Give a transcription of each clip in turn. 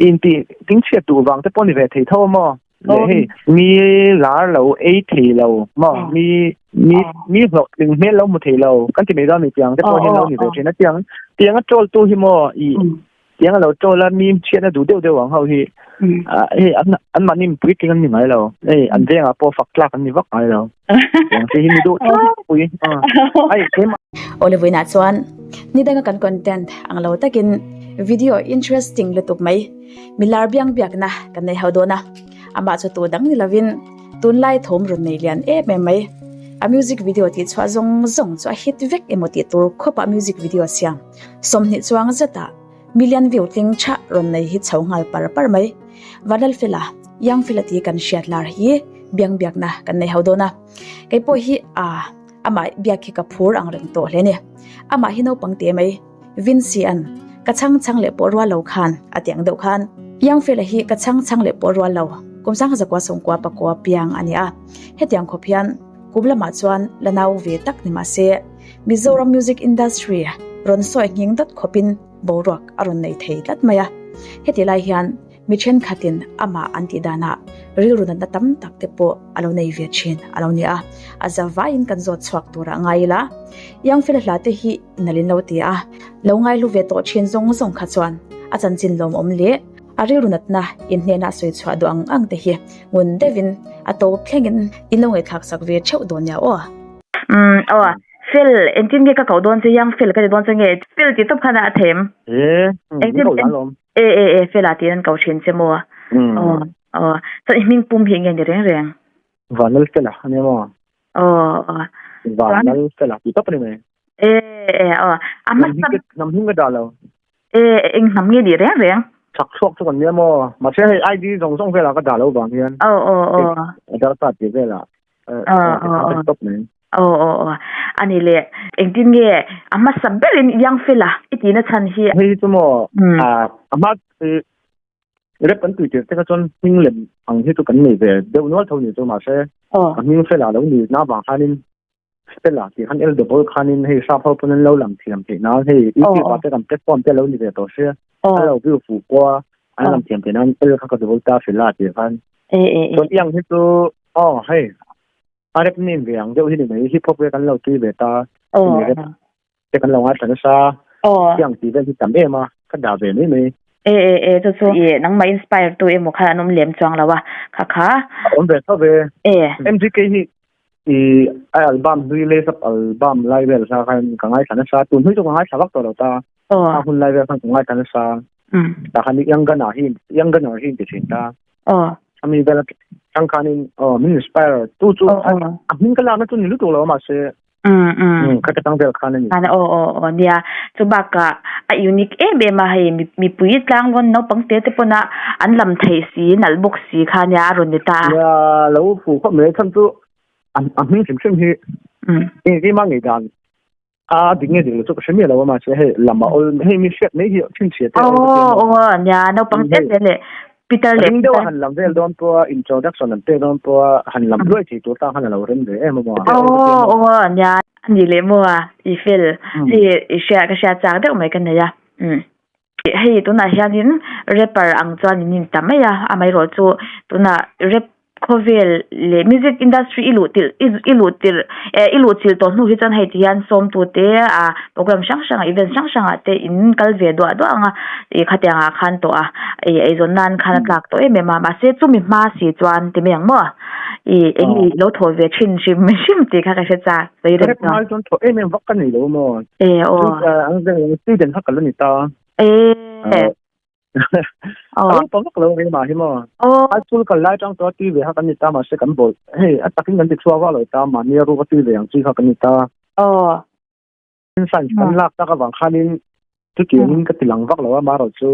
Inti ting chhiat duh vang te pawh ni ve thei tho a maw? Leh hei mi lar lo ei thei lo maw? Mi mi mi hlawhtling hmel lo hmu thei lo kan ti mai dawn mi tiang te pawh hian lo ni ve thin a tiang tiang a troll tu hi maw i tiang a lo troll a mi chhiatna duh deuh deuh ang ho hi hei an an mahni mipui tling an ni ngai lo hei an vengah pawh fak tlak an ni vak ngai lo tiang te hi mi duh tlangpui ai keimah Olive-inah chuan ni danga kan content ang lo takin video interesting lutuk mai milar biang biakna kan nei ho dawn a amah chu tu dang ni lovin tunlai thawm rawn nei lian em em mai a music video tih chhuah zawng zawng chu a hit vek emaw tih tur khawpah music video siam 20 chuang zetah million view tling tha rawn nei hi chho nghal par par mai Vanlalfela Young Fela tih kan hriat lar hi biang biakna kan nei ho dawn a keipawh hi ah amah biak hi ka phur ang reng tawh hle a ni amah hi naupang te mai Vincy an ka chhang chhang leh pawh rual lo khan a ti ang deuh khan Young Fela hi ka chhang chhang leh pawh rual lo kum sangha zakua sawmkua pakua piang a ni a hetiang khawp hian kum lamah chuan la nau ve tak ni mahse Mizoram music industry rawn sawi nghing dawt khawpin boruak a rawn nei thei tlat mai a. Heti lai hian mi thenkhatin amah an tih danah rilru natna tam tak te pawh a lo nei ve thin a lo ni a. A zavaiin kan zawt chhuak turah ngai ila, Youngfella hla te hi nalin lo ti a, lo ngaihlu ve tawh thin zawng zawng kha chuan a chanchin lawmawm leh a rilru natna inhnena sawi chhuah duh ang ang te hi ngun deuhin a tawp thlengin in lo ngaihthlak sak ve theuh dawn nia aw. Umm aw Fel engtin nge ka koh dawn che Young Fel ka ti dawn che nge Fel tih tawp khan a them. E min koh dan lawm. E e e Fela tiin an ko thin che maw. Aw aw chuan i hming pum hi enge ni reng reng. Vanlal Fela a nia maw. Aw aw. Vanlal Fela tih tawp a ni mai. E e aw a hmasa. Hnam hming ka dah lo. E eng hnam nge ni reng reng. Chak chhuak chu kan nia maw. Mahse hei ID zawng zawng velah ka dah lo vang hian. Aw aw aw. Aadhar card tih velah. Aw aw aw. Top mai. Aw aw aw. Ani le engtin nge a hmasa berin Young Fella i tihna chhan hi. Hei hi chu maw a hma rep kan tui tir te kha chuan hming lem ang hi chu kan nei ve deuh nual tho ni chu mahse a hming fela lo ni na vang khanin Stella tih khan L double khanin hei sap ho pawn an lo lang thiam theih nan hei YouTube ah te kan platform te lo ni ve tawh sia a lo view fuh pawh a an lang thiam theih nan L kha ka double ta Fela tih khan chuan iang hi chu aw hei a rep name ve ang deuh hi ni mai hip hop te kan lo tui ve ta rep te kan lo ngaithla nasa iang tih vel hi tam em a ka dah ve mai mai. E e e chu chu i nangmah inspire tu emaw khan an awm lem chuang lo a kha kha. Awm ve tho ve. MGK hi I a album hlui lace up album lai vel kha khan ka ngaithla nasa tun hlui chu ka ngaithla vak tawh lo ta a hun lai vel khan ka ngaithla nasa tah khan young gunner hi young gunner hi inti thin ta ami vel atang khanin aw min inspire tu chu a hming ka lakna chu ni lutuk lo mahse kha ka tang vel khan a ni aw aw aw nia chu bakah a unique em em a hei mipui tlanglawn naupang te te pawn a an lam theih si nalh bawk si kha nia a rawn ni ta a. Nia lo fuh khawp mai chhan chu a hming hrim hrim hi engkim a ngei dan a dik nge dik lo chu ka hre miah lo a mahse hei lam a awl hei mi hriat mai hi chhinchhiah te aw aw nia naupang te te leh Peter leh Ring deuh a han lam vel dawn pawh a introduction an pek dawn pawh a han lam hluai thei tur tan khan a lo rem ve em a maw? Aw aw nia a ni leh maw a i fel hei i hria ka hria chak deuh mai ka nei a um hei tunah hianin rapper ang chuan in in ta mai a amaherawh chu tunah rap khawvel leh music industry i luh tirh i luh tirh eh i luh chilh tawh hnu hi chuan hei ti hian sawmtu te ah program hrang hrang event hrang hrang ah te in kal ve duah duah ang a ih khatiang ah khan tawh a ih eizawn nan khan a tlak tawh em em a mahse chumi hma si chuan ti mai ang maw ih eng ih lo thaw ve thin hrim hrim tih kha ka hre chak sawi reng chuan. Hmai chuan thaw em em vak ka nei lo maw e aw student kha ka la ni ta e Alo pa vak lo rei mah hi maw. High school kal lai tang tawh a tui ve kha kan ni ta mahse kan bawl hei a takin kan ti chhuak vak lo ta mahni a ruk a tui ve ang chi kha kan ni ta. Science kan lak tak avang khanin chutiangin ka ti lang vak lo a marawh chu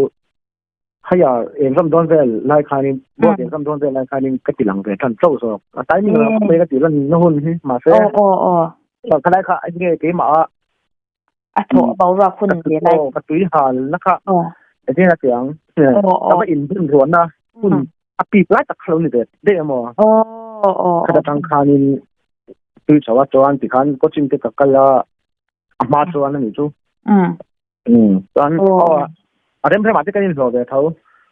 hei a exam dawn vel lai khanin board exam dawn vel lai khanin ka ti lang ve tan chauh zawk. A timing lah khawp mai ka tih lan na hun hi mahse khalai kha enge keimah a A thawh boruak hun ve lai. Ka tui hal na kha. Engtin a ti ang? Ka va inbun ruahna hun a pip lai tak kha lo ni ve daih emaw. Khata tang khanin tui chho a chuan tikhan coaching te ka kal a, a hma chuan a nih chu. Chuan aw a remremah te kan inhlawh ve tho.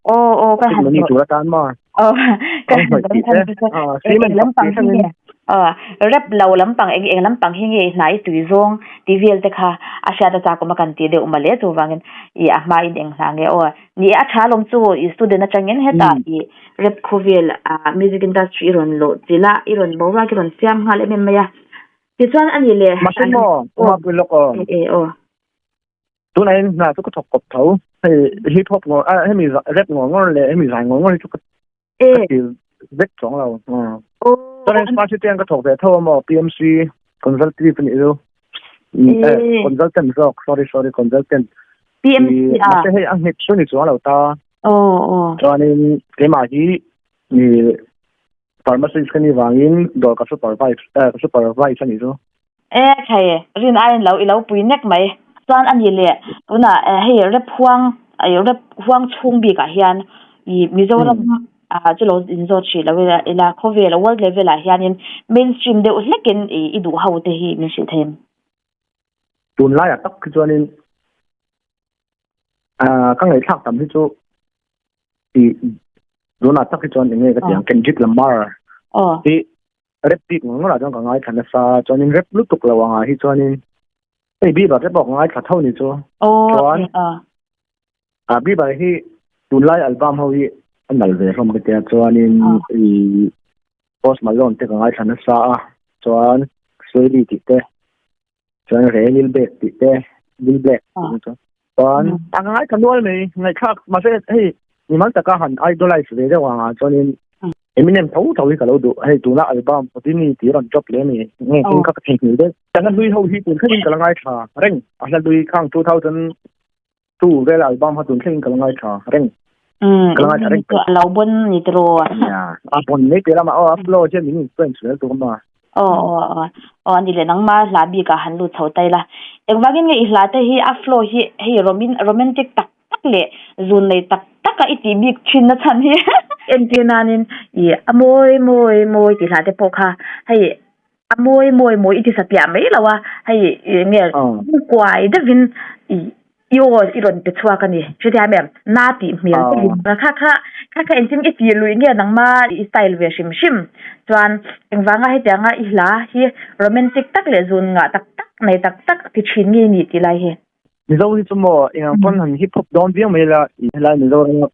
Aw aw ka Pocket han money zawh tur atan maw? Aw ka Ang han hnawih zawh tih chhan te. chu chu Ah, eng eng cement sak lampang tih hi thlengin. nge aw rap lo lampang eng eng lampang hi nge i hnai tui zawng tih vel te kha a hriat a chak awm a kan tih deuh mawle chuvangin i a hmain eng hna nge aw ni e a tha lawm chu i student atangin hetah i rap khawvel ah music industry i rawn luh chilh a i rawn boruak i rawn siam nghal em em mai a tichuan a nih leh Mahse maw, aw Mapui lawk aw. e e aw. Tunah hian hna chu ka thawk kawp tho. Hei hip hop ngawr ah hemi rap ngawr ngawr leh hemi zai ngawr ngawr hi chu ka ka ti vek chuang lo. Chuan hei Smart City an ka thawk ve tho a maw PMC consultative a nih chu. Consultant zawk sorry sorry consultant. PMC a. Mahse hei a nghet chu ni chuang lo ta. Chuanin keimah hi ni Pharmacist ka nih vangin dawr ka supervise eh ka supervise a nih chu. E thei rin aiin lo i lo pui nek mai. Chuan a nih leh tunah hei rep huang ih rep huang chhung bikah hian ih Mizoram ah chu lo inzawt hrih lo ila ila khawvel world level ah hianin mainstream deuh hlekin ih i duh ho te hi min hrilh thei em? Tunlaiah tak khi chuanin ah ka ngaihthlak tam hi chu ih tunah tak hi chuan eng nge ka ti ang Kendrick Lamar hi rap bik ngawr ngawrah chuan ka ngaithla nasa chuanin rap lutuk lo angah hi chuanin hei Bieber te pawh ka ngaithla tho ni chu chuan ah Bieber hi tunlai album ho hi a nal ve hlawm ka tia chuanin ih Post Malone te ka ngaithla nasa a chuan Swae Lee tih te chuan Re Lil Black tih te Lil Black tih te chuan a ngai ka nual mai ngaihthlak mahse hei mimal taka han idolize ve deuh anga chuanin Eminem tho tho hi ka lo duh hei tuna album Houdini tih rawn drop leh ani nge heng kha ka theihnghilh deuh chana hlui ho hi tun thlengin ka la ngaithla reng a hla hlui khang 2002 vel album kha tun thlengin ka la ngaithla reng ka la ngaithla reng a lo bon ni tiraw a bon mai piah lamah aw a flow hian min influence vel tur a Aw aw aw aw ani leh nangma hla bikah han lut chho ta ila. Engvangin nge i hla te hi a flow hi hei romantic tak tak leh zun nei tak taka i tih bik thin na chhan hi. Entir nanin i a mawi mawi mawi tih hla te pawh kha hei a mawi mawi mawi i ti satliah mai lo a hei eng nge kuai deuhin i I aw i rawn pe chhuak a ni. Hrethiam em? Na tih hmel te hi. Kha kha kha kha engtin i tih luih nge nangma i style ve hrim hrim. Chuan engvanga hetianga i hla hi romantic tak leh zun ngah tak tak nei tak tak ti thin nge ni tih lai hi. Mizo hi chu maw engang pawn han hip hop dawn viau mai ila helai Mizoram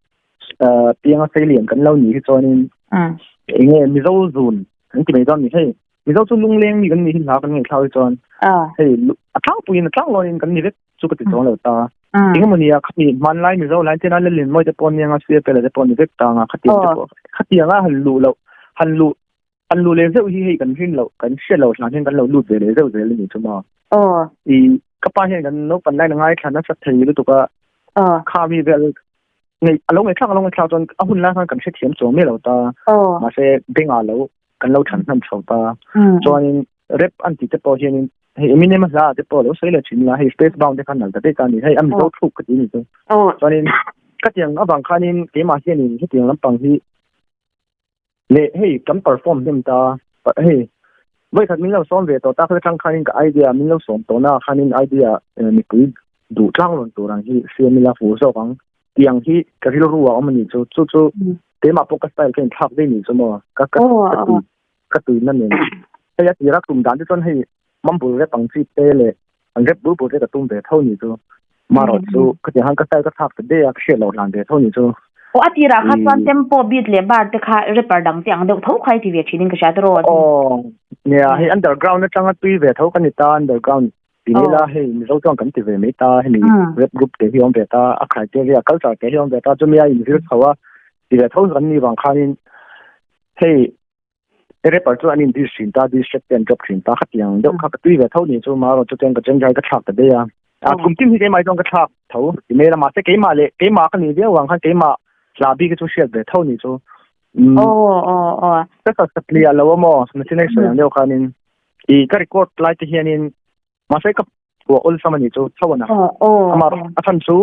pianga seilian kan lo nih hi chuanin enge Mizo zun kan ti mai dawn ni hei. Mizo chu lungleng mi kan nih hi hla kan ngaihthlak hi chuan hei a tlangpuiin a tlanglawiin kan ni vek chu ka ti chuang lo ta. Engemaw nia khami hmanlai Mizo lai tena Lalin mawi te pawh nia nga Siapela te pawh ni vek ta nga khatiang te pawh khatianga han luh loh han luh han luh leh zeuh hi hei kan rin loh kan hriat loh hlan hian kan lo lut ve leh zeuh zel a ni chu maw. I ka pa hian kan naupang lain a ngaithla nasa thei lutuk a khami vel ngei a lo ngaihthlak a lo ngaihthlak chuan a hun lai khan kan hrethiam chuang miah lo ta. Mahse bengah lo kan lo than hman chho ta. Chuanin rap an tih te pawh hianin hei Eminem a hla ah te pawh lo sawi leh thin ila hei Space Bound te khan nal ta daih ta a ni hei a Mizo thluk ka ti a ni chu. Chuanin ka tiang avang khanin keimah hianin hetiang lampang hi leh hei kan perform hnem ta hei vawikhat min lo sawm ve tawh ta kha atang khanin ka idea min lo sawm tawh na khanin idea mipui duh tlang rawn tur ang hi siam ila fuh zawk ang tiang hi ka rilru a awm a ni chu chu chu keimah pawh ka style ka inthlak daih ni chu maw ka ka ka tui ka tui na nen hei a tira tum dan te chuan hei mumble rap ang chi te leh an rap bul bul te ka tum ve tho ni chu marawh chu ka tiang khan ka style ka thlak ta daih a ka hriat loh hlan ve tho ni chu Aw a tirah kha chuan tempo beat leh bar te kha rapper dang te ang deuh tho kha i ti ve thin in ka hria tiraw Aw nia hei underground atanga tui ve tho ka ni ta underground Ti mai la hei Mizo chuan kan ti ve mai ta hemi rap group te hi awm ve ta a criteria culture te hi awm ve ta chumi a inzir chho a ti ve tho kan nih vang khanin hei rapper chu an in diss thin ta diss track te an drop thin ta khatiang deuh kha ka tui ve tho ni chu marawh chu chuan ka genre ka thlak ta daih a a kum tin hi keimah hi chuan ka thlak tho ti mai la mahse keimah leh keimah ka nih viau ang khan keimah hla bik hi chu hriat ve tho ni chu ka satliah lo a maw machine a sawi ang deuh khanin I ka record lai te hianin mahse ka phuah awlsam a nih chu chho ana. Ama a chhan chu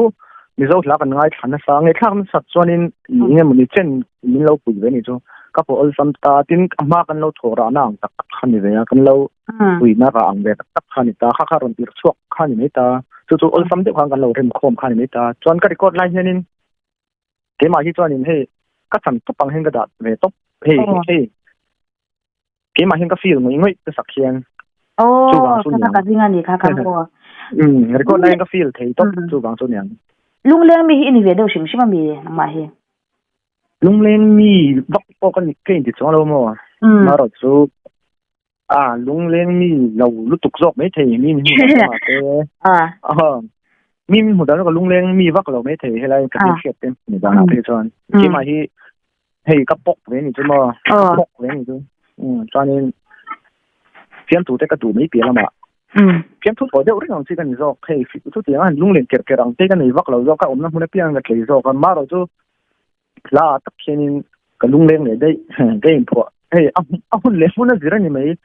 Mizo hla kan ngaithla nasa ngaihthlak nasat chuanin eng emawni chen min lo pui ve a nih chu. Ka phuah awlsam ta tin a hma kan lo thawh rahna ang tak tak kha ni ve a kan lo puina rah ang ve tak tak kha a ni ta kha kha rawn tirh chhuak kha a ni mai ta chu chu awlsam deuh khan kan lo remkhawm kha a ni mai ta chuan ka record lai hianin. Keimah hi chuanin hei ka chan tawp ang hian ka dah ve tawp hei hei keimah hian ka feel ngawih ngawih ka sak hian chuvang chu niang ka ring ani kha kha maw record lai ka feel thei tawp chuvang chu niang lungleng mi hi ini ve deuh hrim hrim ami nangmah hi lungleng mi vak pawh ka ni ka inti chuang lo maw marawh chu A lungleng mi lo lutuk zawk mai thei mi min hmu dan mahse a mi min hmu dan ka lungleng mi vak lo mai thei helai ka hriat te ni dan ah phei chuan keimah hi hei ka pawk ve ni chu maw ka pawk ve ni chu chuanin fiamthu te ka duh mai piah lamah fiamthu tawh deuh reng ang chi ka ni zawk hei chutiang a han lunglen kerh kerh ang te ka nei vak lo zawk a awmna hmun apiang ka tlei zawk a marawh chu Hla ah tak hianin ka lungleng leh daih ka inphuah. Hei a hun leh hmun a zir a ni mai.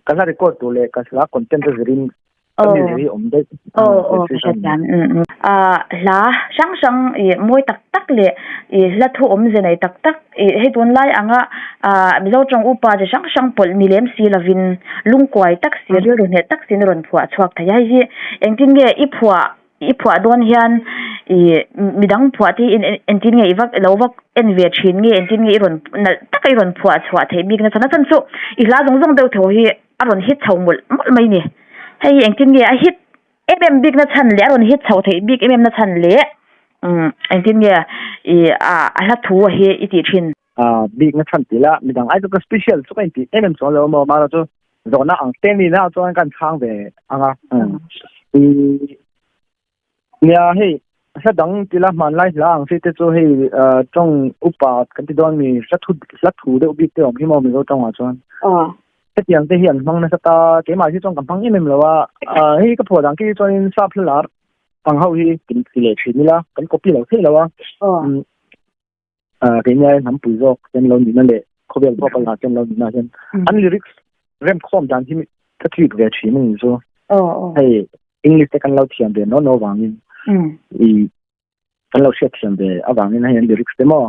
Ka hla record tur leh ka hla content a zirin ka mi zir hi a awm daih. Aw aw ka hre thiam. Hla hrang hrang i mawi tak tak leh i hla thu awmze nei tak tak i hei tunlai anga Mizo tawng upa chi hrang hrang pawlh ni lem si lovin lungkuai tak si rilru hneh tak siin a rawn phuah chhuak thei a. Hei hi engtin nge i phuah I phuah dawn hian i midang phuah te hi entin nge i vak lo vak en ve thin nge entin nge i rawn nalh taka i rawn phuah chhuah theih bik nasa nasa chu i hla zawng zawng deuh tho hi a rawn hit chho mawlh mawlh mai ni. Hei hi engtin nge a hit em em bik na chhan leh a rawn hit chho theih bik em em na chhan leh engtin nge i a hla thu hi i tih thin. Bik na chhan tih la midang ai chu ka special chu ka intih em em chuang lo maw mahra chu zawhna ang te ni na chuan kan chhang ve anga i nia hei hla dang tila hmanlai hla ang si te chu hei tawng upa kan ti dawn mi hla thu hla thu deuh bik te awm hi maw mizo tawngah chuan hetiang te hi an hmang nasa ta keimah hi chuan ka hmang em em lo a hei ka phuah dang khi chuanin sap hla lar ang ho hi ti leh thin ila kan copy lo thei lo a Keini ai hnam pui zawk hian lo nihna leh khawvel pawh ka la hian lo nihna hian an lyrics rem khawm dan hi ka thik ve thin a ni chu. Hei English te kan lo thiam ve no no vangin i kan lo hriat thiam ve avangin hei an lyrics te maw.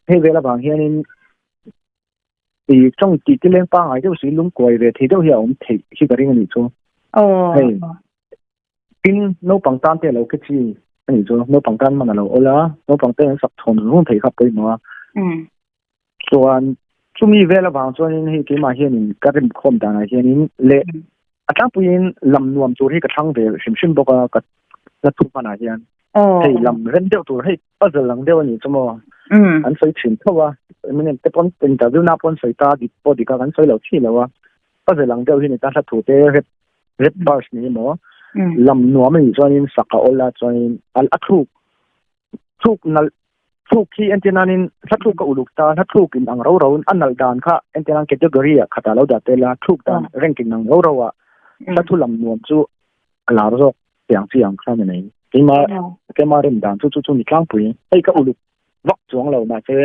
Hei vel avang hianin i tawng tih ti leng pangai deuh si lungkuai ve thei deuh hi a awm theih hi ka ring a nih chu. Hei Tin, naupang tan te a lo ke chi a nih chu, naupang tan man a lo awl a, naupang te an sak chhawn rung thei kha pawimawh a. Chuan chumi vel avang chuanin hei keimah hianin ka rimkhawm danah hianin leh a tlangpuiin lam nuam tur hi ka thlang ve hrim hrim bawk a ka hla thu hmanah hian. Hei lam rem deuh tur hei puzzle ang deuh a nih chu maw. An sawi thin tho a, Eminem te pawn interview na pawn sawi ta dik pawh dik a kan sawi lo chi lo a. Puzzle ang deuh hi ni ta hla thu te rep rap verse ni emaw lam nuam a nih chuanin sak a awl a chuanin a thluk thluk nalh thluk hi entir nanin hla thluk ka uluk ta hla thluk in ang ro ro a nalh dan kha entir nan category ah khatah lo dah tel a thluk dan rank in ang ro ro ah hla thu lam nuam chu a lar zawk tiang chi ang kha ni mai keima keima rem dan chu chu chu ni tlangpui hei ka uluk vak chuang lo mahse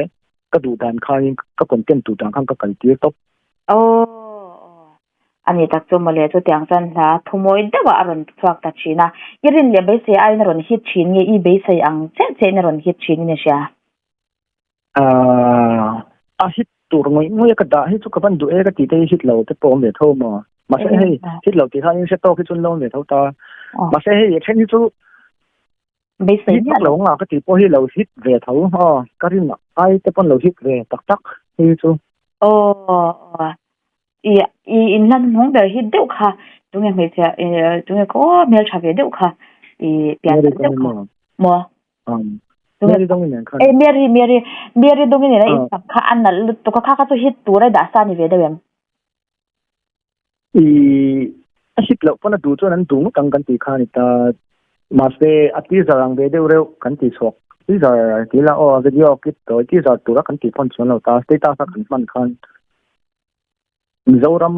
ka duh dan khanin ka content duh dan khan ka kal tir tawp. A ni tak chu mawle, chutiang chuan hla thumawi deuhah a rawn chhuak ta thin a. I rin leh beisei aiin a rawn hit thin nge i beisei ang chiah chiahin a rawn hit thin in i hria? A hit tur ngawih ngawih a ka dah hi chu ka van duh e ka tih te hi hit lo te pawh awm ve tho maw? Mahse hei hit lo tih khan in hre tawk hi chu an lo awm ve tho ta. Mahse hei a then hi chu Beisei hit vak lo nga ka tih pawh hi lo hit ve tho aw ka rin ai te pawn lo hit ve tak tak hi chu. Aw i i inhlan hmung ber hit deuh kha tunge hmeichhia tunge khaw hmel tha ve deuh kha i pian Mary deuh kha maw Mary dawngin nen khan e Mary Mary Mary dawngin nen a in sak kha a nalh lutuk a kha kha chu hit tur a dah sa ni ve deuh em I a hit loh pawn a duh chuan an duh ngawt ang kan tih kha a ni ta. Mahse, a teaser ang ve deuh reuh kan tih chhuak. Teaser tih ila aw a video clip tawi teaser tura kan tih pawn chuan lo ta. Status a kan hman khan Mizoram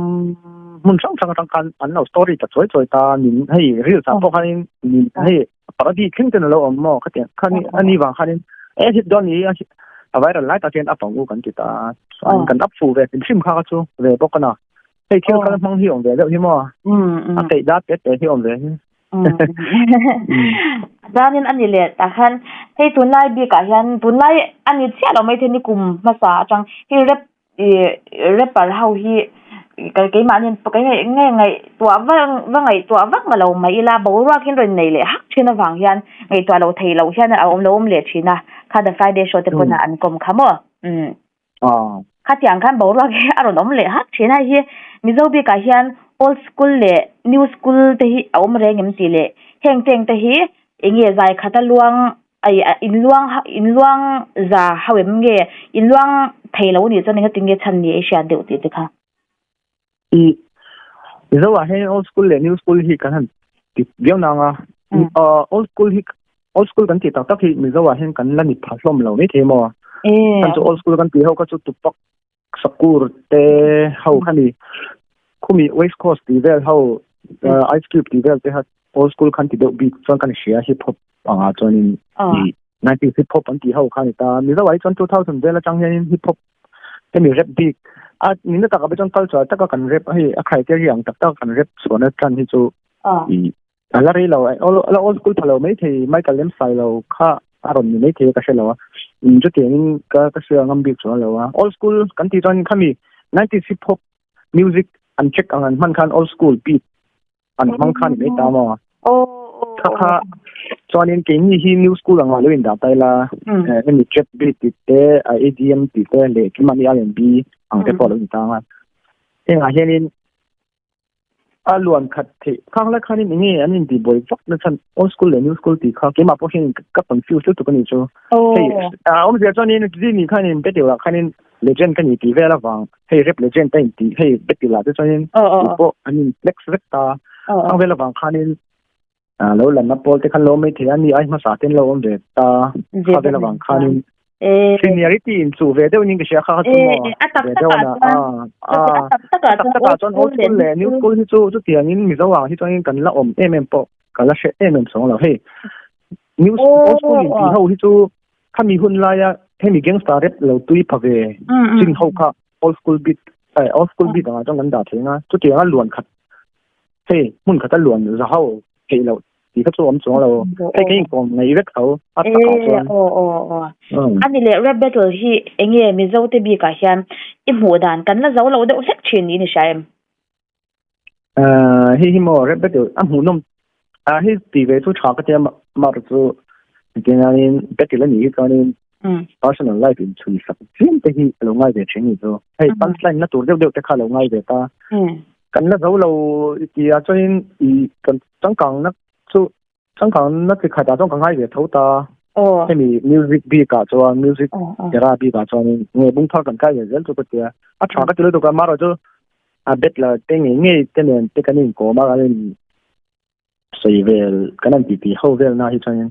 hmun hrang hrang atang khan an lo story ta chawi chawi ta nin hei reels ah pawh khanin nin hei paradi thleng ten a lo awm maw khatiang khani ani vang khanin e hit dawn ni a viral lai tak hian a pang u kan ti ta chuan kan up fu ve hrim hrim kha kha chu ve bawk a na hei thil kal hmang hi awm ve deuh hi maw a peih dat te te hi awm ve hi Chuanin ani leh tah khan hei tunlai bikah hian tunlai ani chiah lo maithei ni kum hmasa atang hei rap ih rapper ho hi Keimahni kei nge nge ngaihtuah va va ngaihtuah vak ma lo mai ila boruakin rawn nei leh hak thin avang hian ngaihtuah lo thei loh hian a awm lo awm leh thin a, kha The Friday Show te pawn an kawm kha maw? Umm. Khatiang khan boruak hi a rawn awm leh hak thin a, hei hi Mizo bikah hian old school leh new school te hi a awm reng em tih leh heng teng te hi eng nge zai khata luang Ai in luang in luang za ho em nge in luang thei lo nih chuan engatin nge chhan ni ei hriat deuh tih te kha. I Mizo ah hian old school leh new school hi kan han ti viau nang a. Old school hi old school kan tih tak tak hi Mizo ah hian kan la ni pha hlawm lo mai thei maw. Kan chu old school kan tih ho kha chu Tupac Shakur te ho kha ni. Khumi West Coast tih vel ho Ice Cube tih vel te kha old school khan ti deuh bik chuan kan hria hip hop anga chuanin i 90s hip hop an tih ho kha ni ta. Mizo ah hi chuan 2000 vel atang hianin hip hop hemi rap bik a nihna takah pawh chuan culture taka kan rap hei a criteria ang tak tak kan rap chhuahna tan hi chu i A la rei lo, a la old school pha lo maithei, Michael lem sai lo kha a rawn ni maithei ka hre lo a, chutiangin ka ka hria ngam bik chuang lo a. Old school kan tih chuan khami nineties hip hop music an check ang an hman khan old school beat an hmang kha ni mai ta maw? Kha kha chuanin keini hi new school anga lo indah ta ila, hemi trap beat tih te, EDM tih te leh keimahni R&B ang te pawh a lo ni ta ang a. Hengah hianin A luan khat theih khang lai khanin eng nge an intihbuai vak na chhan old school leh new school tih kha keimah pawh hian ka confuse lutuk a ni chu. Hei a awmzia chuanin Jimmy khanin Betil ah khanin legend ka ni tih vel avang hei rap legend ka intih hei Betil ah te chuanin tih pawh an in flex vek ta khang vel avang khanin lo lanna pawl te khan lo awm mai thei a ni ai hmasa ten lo awm ve ta kha vel avang khanin seniority in chu ve deuh ning ka hria kha kha chu maw ve deuh ana a a tak takah chuan old school leh new school hi chu chutiangin Mizo ang hi chuanin kan la awm em em pawh ka la hre em em sawng lo hei new old school in tih ho hi chu khami hun laia hemi gangster rap lo tui pha ve chin ho kha old school beat old school beat anga chuan kan dah thei anga chutianga luan khat Hei, hmun khata luan za ho theih loh tih kha chu awm chuang lo. Hei ka inkawm ngei vek tho a takah chuan. Aw aw aw. Ani leh rap battle hi enge Mizo te bikah hian i hmuh dan kan la zo lo deuh hlek thin niin i hria em? Hei hi maw rap battle a hmuhnawm hei tih ve chu tha ka tia mar chu engtin battle a nih hi chuanin personal life in chhui sak chiam te hi a lo ngai ve thin ni chu. Hei punchline na tur deuh deuh te kha a lo ngai ve ta. Kan la zo lo i ti a chuanin i kan changkang na chu changkang na chi khatah chuan ka ngai ve tho ta. Hemi music bikah chuan music era bikah chuanin nge bung thar kan kai ve zel chu ka tia. A tha ka ti lutuk a amaherawhchu a bet la te ngei ngei te nen te kan inkawm a kan in sawi vel kan han titi ho vel na hi chuanin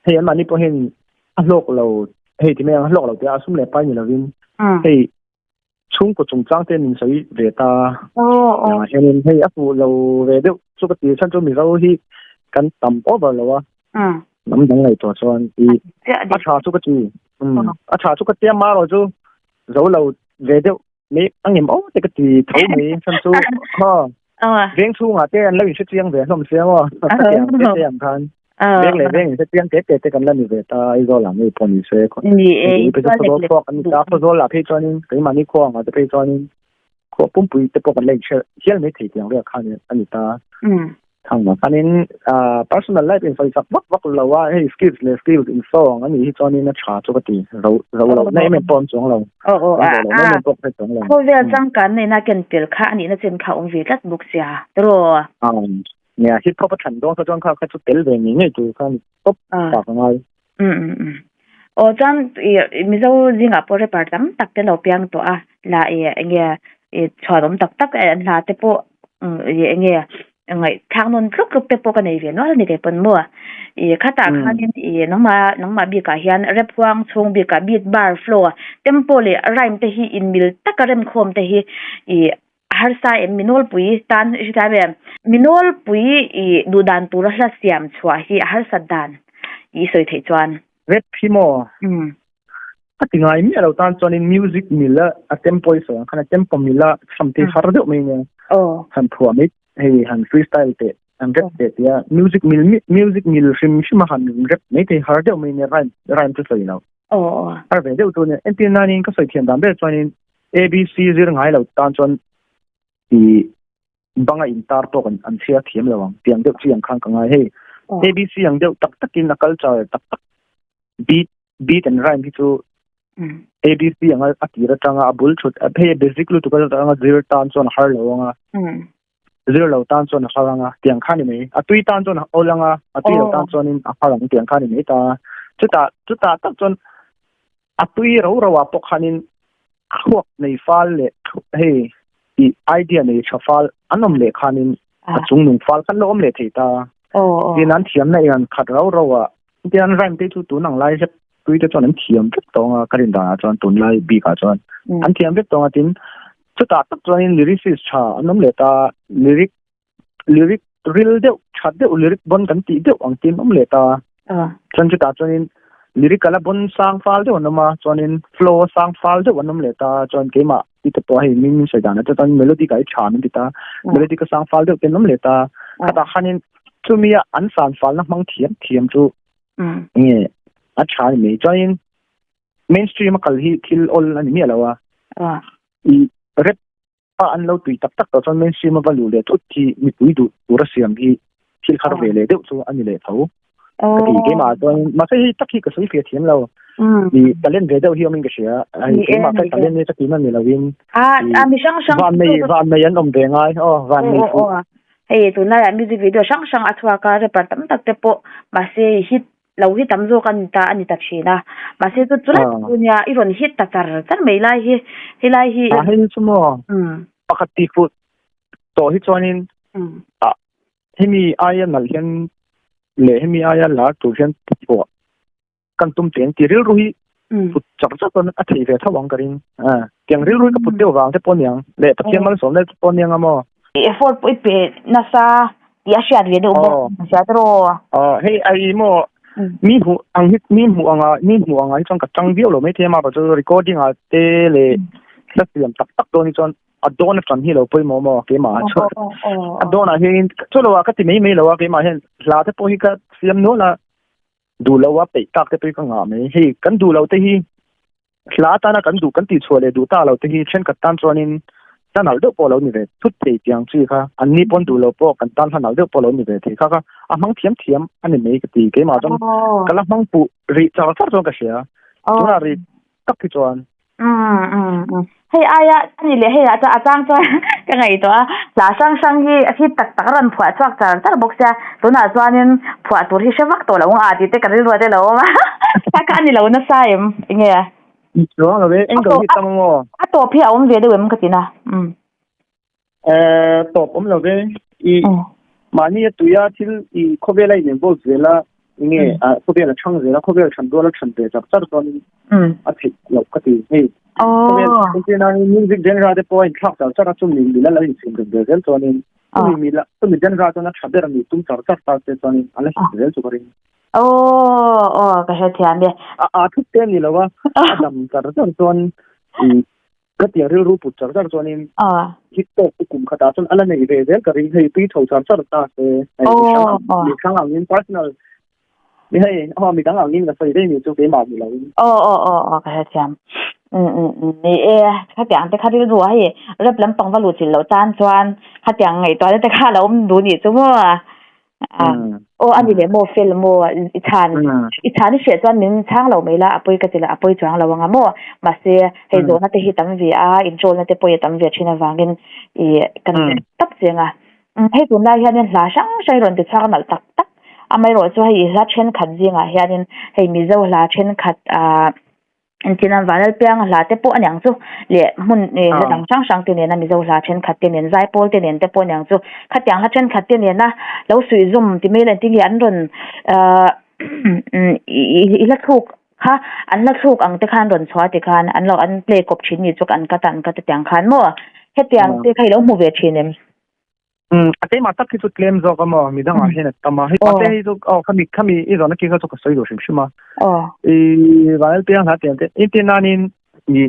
hei anmahni pawh hian a hlawk lo hei ti mai ang a hlawk lo tih a sum leh pai ni lovin hei chhungkaw chungchang te min sawi ve ta hianin hei a fuh lo ve deuh chu ka ti chhan chu Mizo hi kan tam over lo a hnam dang ngaihtuah chuan i a tha chu ka ti a tha chu ka tia marawh chu zo lo ve deuh Mai a ngem aw te ka ti tho mai chhan chu kha veng chhungah te an lo inhre chiang ve hlawm sia maw khatiang te te ang khan veng leh veng inhre chiang te te te kan la ni ve ta Aizawl ah ngei pawh ni se Khawzawl khua kan ni ta Khawzawl ah phei chuanin keimahni khua angah te phei chuanin khua pumpui te pawh kan la inhre hial mai thei tiang vel khan a ni ta. Thang ah khanin personal life in sawi sak vak vak lo a, hei skills leh skills in saw ang a nih hi chuanin a tha chu ka ti ro ro lo na em em pawh a awm chuang lo. Aw aw a ro lo na em em pawh ka hre chuang lo. Khawvel changkan neihna ken tel kha a nihna chen kha a awm ve tlat bawk sia tiraw. Nia hip hop a than dawn kha chuan kha kha chu tel ve ngei ngei tur kha a ni tawp tak a ngai. Aw chuan i Mizo zingah pawh rapper tam tak te lo piang tawh a la i enge i chhuanawm tak tak an hla te pawh i enge ngaihthlak nawn tluk tluk te pawh ka nei ve nual a ni kei pawn maw i khatah khanin i nangmah nangmah bikah hian rap huang chhung bikah beat bar flow tempo leh rhyme te hi inmil taka remkhawm te hi i a harsa em mi nawlpui tan i hrethiam em? Mi nawlpui i duh dan tura hla siam chhuah hi a harsat dan i sawi theih chuan. Rap hi maw? A ti ngai miah lo tan chuanin music mil a a tempo i sawi ang khan a tempo mil a cham te har deuh mai nia. Han phuah mai hei han freestyle teh han rap teh tia music mil music mil hrim hrim a han rap mai thei har deuh mai nia rhyme rhyme chu sawi lo. Har ve deuh chu nia entir nanin ka sawi thiam dan ber chuanin ABC zir ngai lo tan chuan. I banga intar pawh kan an chhiar thiam lo ang tiang deuh chi ang khan ka ngai hei ABC ang deuh tak takin a culture tak tak beat beat and rhyme hi chu ABC anga a tir atanga a bul thut hei basic lutuk atanga zir tan chuan a har lo anga zir lo tan chuan a har anga tiang khan ni mai a tui tan chuan a awl anga a tui lo tan chuanin a har ang tiang khan ni mai ta chutah chutah tak chuan A tui ro ro ah pawh khanin thluak nei fal leh hei i idea nei tha fal an awm leh khanin a chung nung fal khan lo awm leh thei ta. Tin an thiamna in an khat ro ro a, tin an rhyme te chu tun ang lai zet tui te chuan an thiam vek tawng a, ka rin danah chuan tunlai bikah chuan an thiam vek tawng a, tin chutah tak chuanin lyricist tha an awm leh ta, lyric lyric ril deuh tha deuh lyric bon kan tih deuh ang tin awm leh ta chuan chutah chuanin lyric ala bon sang fal deuh an awm a chuanin flow sang fal deuh an awm leh ta chuan keimah ti te pawh hei min min sawi dan a chuan melody ka i tha min ti ta melody ka sang fal deuh ten awm leh ta khatah khanin chumi a an san falna hmang thiam thiam chu nge a tha ni mai chuanin mainstream a kal hi thil awl ani miah lo a i rap a an lo tui tak tak tawh chuan mainstream a va luh leh thut hi mipui duh tur a siam hi thil har ve leh deuh chu a ni leh tho. Ka ti keimah chuan mahse hei tak hi ka sawi fia thiam lo. I talent ve deuh hi awmin ka hria. Hei keimah ka talent ni ka ti na ni loin. A a mi hrang hrang van nei van nei an awm ve ngai. Aw van nei fu. Hei tunlaiah music video hrang hrang a chhuak a rapper tam tak te pawh mahse hit lo hi tam zawk a ni ta a ni ta thin a mahse chu chu lai chu nia i rawn hit ta char char mai lai hi helai hi a hei chu maw pakhat ti fuh tawh hi chuanin a hemi aia nalh hian leh hemi aia lar tur hian phuah kan tum teng ti rilru hi put char char chuan a thei ve tho ang ka ring a tiang rilru hi ka put deuh vang te pawh niang leh Pathian malsawm te pawh niang a maw effort pawh i pe nasa tih a hriat ve deuh bawk hriat rawh. Aw hei ai maw mi hmuh ang hi mi hmuh anga mi hmuh anga hi chuan ka tang viau lo mai thei a mah chu recording ah te leh hla siam tak tak dawn hi chuan a dawn atang hi lo pawimawh maw keimah ah chuan a dawn ah hian chu lo ah ka ti mai mai lo a keimah hian hla te pawh hi ka siam nual a duh lo a peih tak te pawh hi ka ngah mai hei kan duh lo te hi Hla atana kan duh kan tihchhuah leh duh ta lo te hi thenkhat tan chuanin hla nalh deuh pawh a lo ni ve thut thei tiang chi kha an ni pawn duh lo pawh kan tan hla nalh deuh pawh a lo ni ve thei kha kha a hmang thiam thiam a ni mai ka ti keimah chuan ka la hmang puh rih char char chuan ka hria tunah rih tak hi chuan. Hei aia a ni leh hei ah chuan a chang chuan ka ngaihtuah a hla hrang hrang hi a hit tak tak a rawn phuah chhuak char char bawk sia tunah chuanin phuah tur hi hre vak tawh lo ang a tih te ka rilru ah te lo awm a kha kha a ni lo nasa em enge a Chuang lo e angle hi tam maw a tawp hi a awm ve deuh em ka ti na Eh tawp awm lo ve i mahni a tuia thil i khawvela in involve zel a enge a khawvel a thang zel a khawvel than rual a than ve char char chuanin a theih loh ka ti hei khawvel entirna hi music genre te pawh a inthlak char char a chumi mila lo insiam reng ve zel chuanin chumi mila chumi genre chuan a tha ber a ni tum char char ta te chuanin a la hit zel chu ka ring. Aw aw ka hrethiam e. A thut te a ni lo a a dam char char chuan i Ka tiang rilru put char char chuanin hit tawk chu kum khatah chuan a la nei ve zel ka ring hei tui tho char char ta se hei mi hrang ang mi hrang angin personal mi hei aw mi dang angin ka sawi daih ni chu keimah ni loin. Aw aw aw aw ka hrethiam um um um ni e khatiang te kha rilru a hei rep lampang va luh chilh loh tan chuan khatiang ngaihtuahna te kha a lo awm duh nih chu maw. Aw a ni leh maw fel maw i chhan i chhan i hriat chuan min chhang lo mai la a pawi ka ti lo a pawi chuang lo anga maw mahse hei zawhna te hi tam ve a inṭawlna te pawh hi a tam ve thin avangin i kan tak cheng a hei tunlai hianin hla hrang hrang i rawn ti chhuak nalh tak tak amaherawhchu chu hei i hla thenkhat zingah hianin hei Mizo hla thenkhat ah. Engtin an vanal piang a hla te pawh a niang chu leh hmun ih hla dang hrang hrang te nena Mizo hla thenkhat te nen zaipawl te nen te pawh a niang chu khatiang hla thenkhat te nena lo suih zum ti mai la engtin nge an rawn ahh i hla thluk kha an hla thluk ang te khan an rawn chhuah ti khan an lo an play kawp thin ni chu an cut a an cut a tiang khan maw hetiang te kha i lo hmu ve thin em? Um a keimah tak hi chu tlem zawk a maw midangah hian a tam a hei pate hi chu aw khami khami i zawhna khi kha chu ka sawi duh hrim hrim a i vanel piang hla tiang te entir nanin i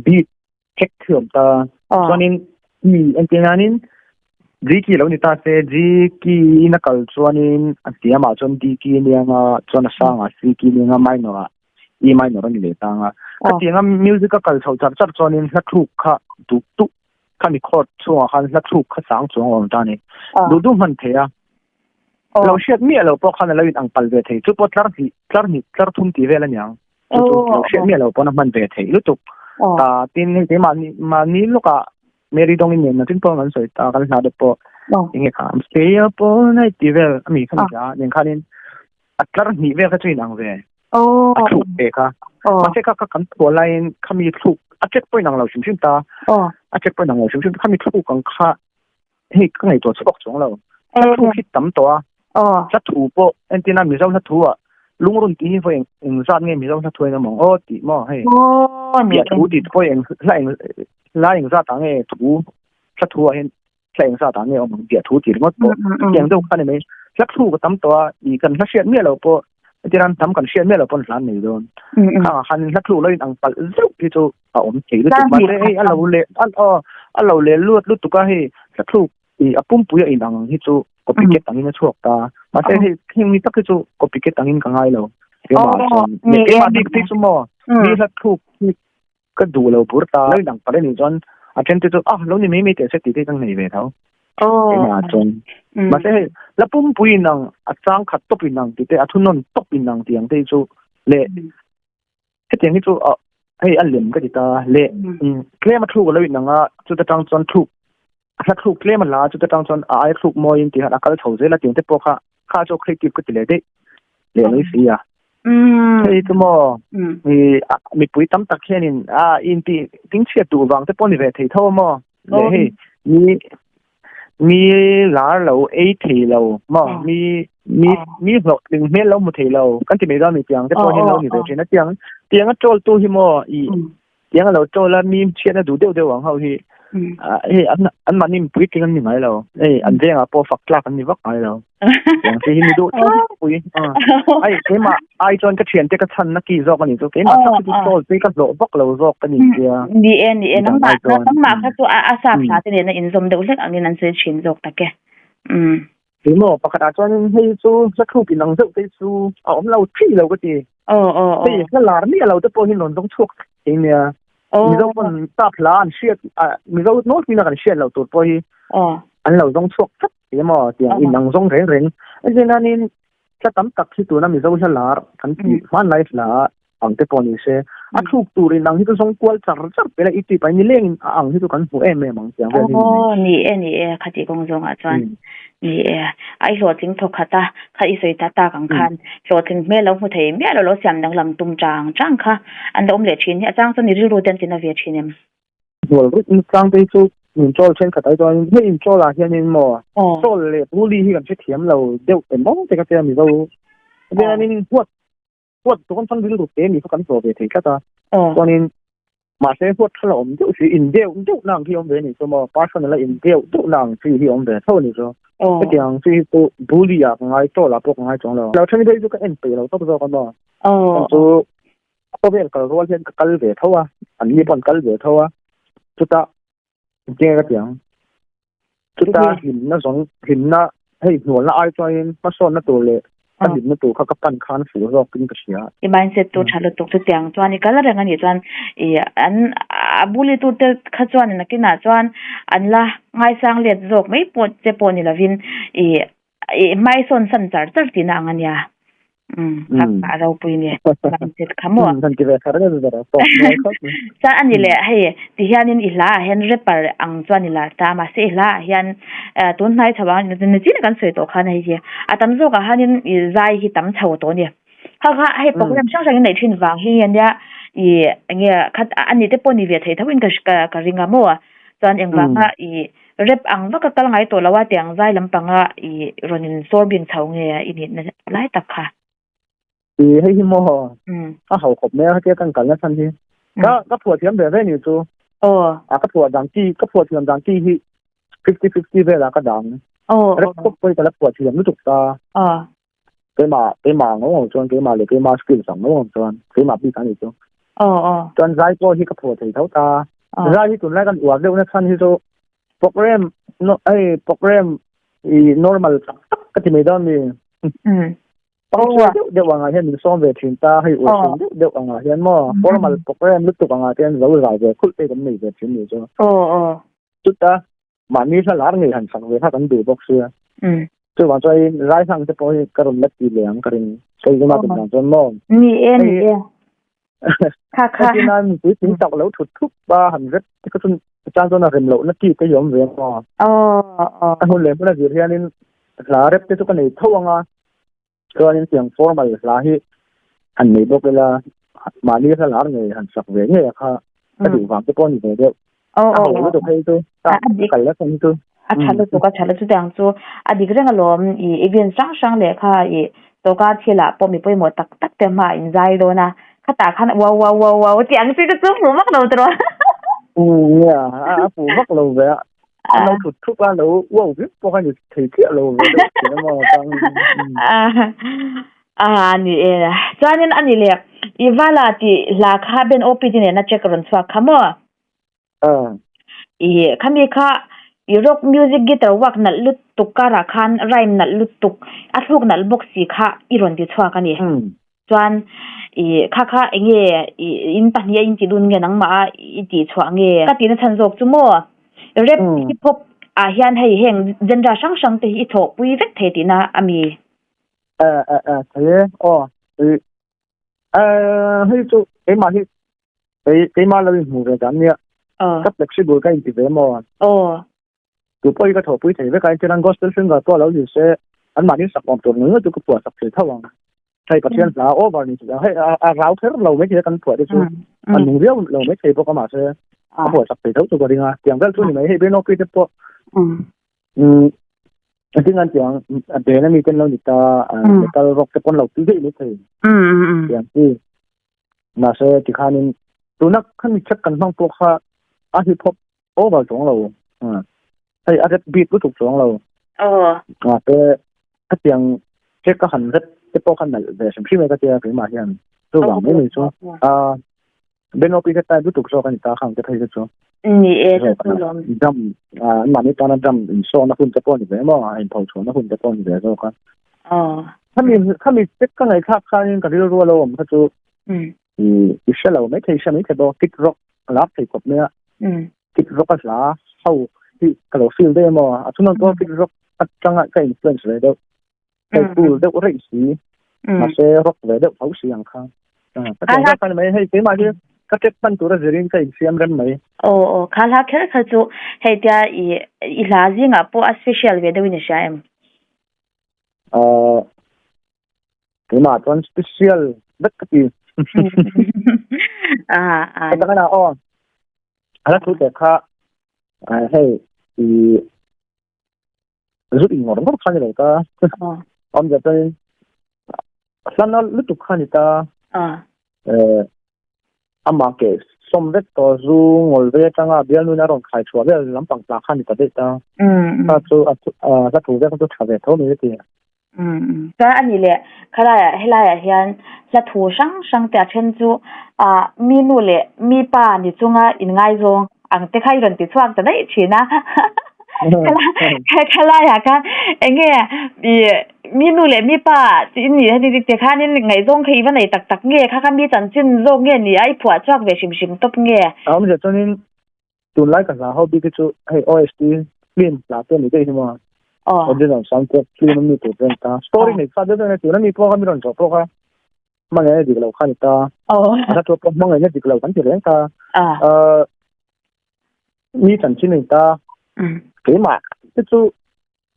beat check khi awm ta chuanin i entir nanin G key lo ni ta se G key in a kal chuanin a hniamah chuan D key a nia nga chuan a sangah C key a nia nga minor ah E minor a ni leh ta nga khatianga music a kal chho char char chuanin hla thluk kha duh duh. Khami chord chhungah khan hla thluk kha sang chuang a awm ta a ni. Duh duh hman thei a. Lo hriat miah lo pawh khan a lo in ang pal ve thei. Chu pawh tlar hnih, tlar hnih, tlar thum tih vel a niang. Chu chu lo hriat miah lo pawn a hman ve thei lutuk. Ta tin hei keimahni mahni lawkah Mary Dawngin nen nakin pawh kan sawi ta kan hla te pawh enge kha I'm stay up all night tih vel a mi kha mi hla nen khanin a tlar hnih vel kha chu in ang ve. A thluk ve kha. Mahse kha kha kan phuah laiin khami thluk a check pawh in ang lo hrim hrim ta. A check pawh in ang lo hrim hrim khami thluk ang kha hei ka ngaihtuah chhuak chuang lo. Hla thluk hi tam tawh a. Hla thu pawh entirna Mizo hla thu ah lungrun tih hi vawi eng engzat nge Mizo hla thu a inawm ang aw tih maw hei. Piah thu tih pawh eng hla eng hla engzat ah nge thu hla thu ah hian hla engzat ah nge awm ang piah thu tih ringawt pawh chutiang deuh kha ni mai. Hla thluk a tam tawh a ih kan hla hriat miah lo pawh entirna tam kan hriat miah lo pawn hla an nei dawn. Khangah khan hla thluk lo in ang palh zeuh hi chu a awm thei lutuk mahse hei a lo leh a aw a lo leh luat lutuk a hei hla thluk ih a pumpui a inang ang hi chu copycat angin a chhuak ta mahse hei heng mi tak hi chu copycat angin ka ngai lo keimah chuan keimah bik phei chu maw mi hla thluk hi ka duh lo bur ta lo inang palh a nih chuan a then te chu ah lo ni mai mai teh se tih te ka nei ve tho keimah chuan mahse hei la pumpui inang a chang khat tawp inang tih te a thunawn tawp inang tih ang te hi chu leh Hetiang hi chu ah hei a lem ka ti ta le tlem a thluk a lo inang a chuta tang chuan thluk a hla thluk tlem a la a chuta tang chuan a aia thluk mawiin tih khan a kal chho zel a tiang te pawh kha kha chu creative ka ti leh daih leh mai si a. Hei chu maw mi mipui tam tak hianin a intih dingchhiat duh vang te pawh ni ve thei tho a maw le hei mi Mi lar lo ei thei lo maw mi mi mi hlawhtling hmel lo hmu thei lo kan ti mai dawn mi tiang te pawh hian lo ni ve thin a tiang tiang a troll tu hi maw i tiang a lo troll a mi chhiatna duh deuh deuh ang ho hi hei an an mahni mipui tling an ni ngai lo hei an vengah pawh fak tlak an ni vak ngai lo tiang chi hi ni duh tlangpui ai keimah ai chuan ka thiante ka chhanna ki zawk a ni chu keimah tak hi chu troll pui ka hlawh vak lo zawk ka ni tia ni e ni e nangmah nangmah kha chu a sap hla te nena inzawm deuh hlek angin an sawi thin zawk tak e um Keimah pakhat ah chuan hei chu hla thluk inang zeuh te chu a awm lo thi lo ka ti aw aw hei hla lar miah lo te pawh hi rawn zawng chhuak thei nia Mizo pawn sap hla an hriat Mizo nawlpui na kan hriat loh tur pawh hi an lo zawng chhuak tlat emaw tiang inang zawng reng reng engtiang Hla tam tak hi tuna Mizo hla lar kan tih hmanlai hla ang te pawh ni se, a thluk tur in ang hi chu zawng kual char char pela i tih pahin nilengin a ang hi chu kan hmu em em ang tiang vel hi ni mai. Aw ni e ni e khati kawng zawngah chuan ni e a i hlawhtling thawk khat a kha i sawi ta tak ang khan hlawhtling hmel lo hmu thei miah lo lo siam danglam tum chang chang kha an lo awm leh thin hi a chang chuan i rilru te an tina ve thin em? Hnual rut in tlang te hi chu min troll thenkhat ai chuan hei in troll ah hianin maw troll leh bully hi kan hrethiam lo deuh emaw te ka tia Mizo chuanin huat huat dawn chuan rilru te ni kha kan hlawh ve thei tlat a chuanin mahse huat tha la awm deuh si in deuh deuh na ang hi awm ve a nih chu maw personal a in deuh deuh na ang chi hi awm ve tho a nih chu hetiang chi hi chu bully ah ka ngai troll ah pawh ka ngai chuang lo lo then phei chu ka en peih lo tawp zawk a maw chu Khawvel kal rual hian ka kal ve tho a, an ni pawh an kal ve tho a, chuta engtinge ka ti ang, chuta hlimna zawng hlimna hei hnualna ai chuanin hmasawnna tur leh ka hlimna tur kha ka pan khan fuh zawkin ka hria. I mindset chu tha lutuk chutiang chuan i kal reng a nih chuan i an a buli tute kha chuan nakinah chuan an la ngaisang let zawk mai pawh che pawh ni lovin i i hmaisawn san char char tihna ang a nia. A ropui ni mindset kha maw kan ti ve thar deuh ber a pawh mawi khawp mai chuan ani leh hei ti hianin i hla ah hian rapper ang chuan i lar ta mahse i hla ah hian tun hnai chho ang nichin a kan sawi tawh khan hei hi a tam zawk ah hianin i zai hi tam chho tawh a ni kha kha hei program hrang hrang in neih thin vang hi ania i enge khat ani te pawh ni ve thei tho in ka ka ring a maw chuan engvanga i Rep ang vak a kal ngai tawh lo a tiang zai lampanga i rawn in sawr bing chho nge i nihna lai tak kha. I hei hi maw a hau khawp mai a hetia kan kalna chhan hi ka ka phuah thiam ve ve ni chu a ka phuah dan chi ka phuah thiam dan chi hi 50-50 velah ka dang rep khawp pawh hi ka la phuah thiam lutuk ta keimah keimah ang ngawng chuan keimah leh keimah skills ang ngawng chuan keimah bik ani chu chuan zai pawh hi ka phuah thei tho ta zai hi tunlai kan uar deuh na chhan hi chu program no ei program i normal tak tak ka ti mai dawn mi function deuh deuh angah hian min sawm ve thin ta hei uar thin deuh deuh angah hian maw formal program lutuk angah te hian zo zai ve khulh te kan nei ve thin ni chu. Chuta mahni hla lar ngei han sak ve kha kan duh bawk sia. Chuvang chuan rai hlang te pawh hi ka rawn la ti leh ang ka ring. Kei zuma tum dan chuan maw. Ni e ni e. Kha kha. Heti nan mipui tling tak lo thut thup a han rep te kha chuan chang chuan a rem loh na ti te hi awm ve maw. A hun leh hmun a zir hianin hla rep te chu ka nei tho ang a. Chuanin tiang formal hla hi han nei bawk ila mahni hla lar ngei han sak ve ngei a kha ka duh vang te pawh a ni ve deuh. A ho lutuk hei chu a kal lek ang chu. A tha lutuk a tha lutuk chutiang chu a dik reng alawm i event hrang hrang leh kha i tawka thilah pawh mi pawimawh tak tak te hmaah in zai dawn a khatah khan wow wow wow wow tih ang chi te chu hmuh vak lo tawh. Nia a hmuh vak lo ve a. An lo thut thup a lo uau viau pawh a ni thei chiah lo ve deuh thin a maw chang. A ni e. Chuanin a ni le i vala tih hla kha Ben OP te nena check rawn chhuak kha maw? I khami kha i rock music guitar work nalh lutuk karah khan rhyme nalh lutuk a thluk nalh bawk si kha i rawn ti chhuak a ni. Chuan i kha kha enge i in pahnih a in ti dun nge nangmah a i tih chhuah nge? Ka tihna chhan zawk chu maw rap hip hop ah hian hei heng genre hrang hrang te hi i thawhpui vek thei tihna a mi? E e e thei e aw i e hei chu keimah hi kei keimah lo inhmuh ve dan nia ka flexible ka inti ve maw? Aw. Tu pawh hi ka thawhpui thei vek a, entirnan gospel singer pawh lo ni se anmahni sak awm tur ngei ngei chu ka phuah sak thei tho ang. Hei Pathian hla over ni chu hei a rau kher lo mai thei a kan phuah te chu a nung viau lo mai thei bawk a mahse a phuah sak thei tho chu ka ring a tiang vel chu ni mai hei Benopi te pawh a ding an tiang a ben ami ten lo ni ta metal rock te pawn lo ti daih mai thei tiang chi mahse tikhanin tuna khami check kan hmang pawh kha a hip hop over chuang lo hei a rep bik lutuk chuang lo mahse hetiang check ka han rep te pawh kha nalh ve hrim hrim e ka tia keimah hian chuvang mai mai chu a benopi te type lutuk zawk a ni ta khang te phei te chu ni e chu chu lawm drum an mahni tana drum insawn hun te pawh ni ve maw a inpho chhuahna hun te pawh ni ve zawk a khami khami check ka ngaihthlak khanin ka rilru a lo awm kha chu i hre lo mai thei hre mai thei bawk kid rock a lak thei khawp mai a kid rock a hla ho hi ka lo feel daih emaw a chhunah pawh kid rock atanga ka influence ve deuh hei cool deuh rei si mahse rock ve deuh tho si ang kha ka tih ang khan mai hei keimah hi ka check hman tura zirin ka insiam rem mai aw aw kha hla kher kha chu hei tia i i hla zingah pawh a special ve deuhin i hria em Keimah chuan special vek ka ti. Ka taka na aw. Ala thu te kha hei i zut in ngawr ngawr kha ni lo ta. Awm zia chuan hlan lutuk kha ni ta. Amah ke sawm vek tawh zu ngawl ve atanga bialnu in a rawn khai chhuah vel lampang tla kha ni ta daih ta. Kha chu a hla thu vek chu tha ve tho mai ka ti. Chuan a nih leh khalaiah helaiah hian hla thu hrang hrang te a then chu ah mi nu leh mi pa ni chunga inngaizawng ang te kha i rawn ti chhuak ta daih thin a khalaiah khan eng nge ih mi nu leh mi pa tih i nih heti te khanin ngaihzawng kha i va nei tak tak nge kha kha mi chanchin zawk nge ni a i phuah chhuak ve hrim hrim tawp nge. A awmzia chuanin Tunlai ka hla ho bik hi chu hei OST film hla te ani daih hi maw. Original soundtrack film ami tur te ani ta. Story nei kha deuh deuh a ni tuna mi pawh kha mi rawn zawh pawh kha hmangaihna dik lo kha ani ta. A hla tur pawh hmangaihna dik lo kan ti reng ta. Mi chanchin ani ta. Keimah te chu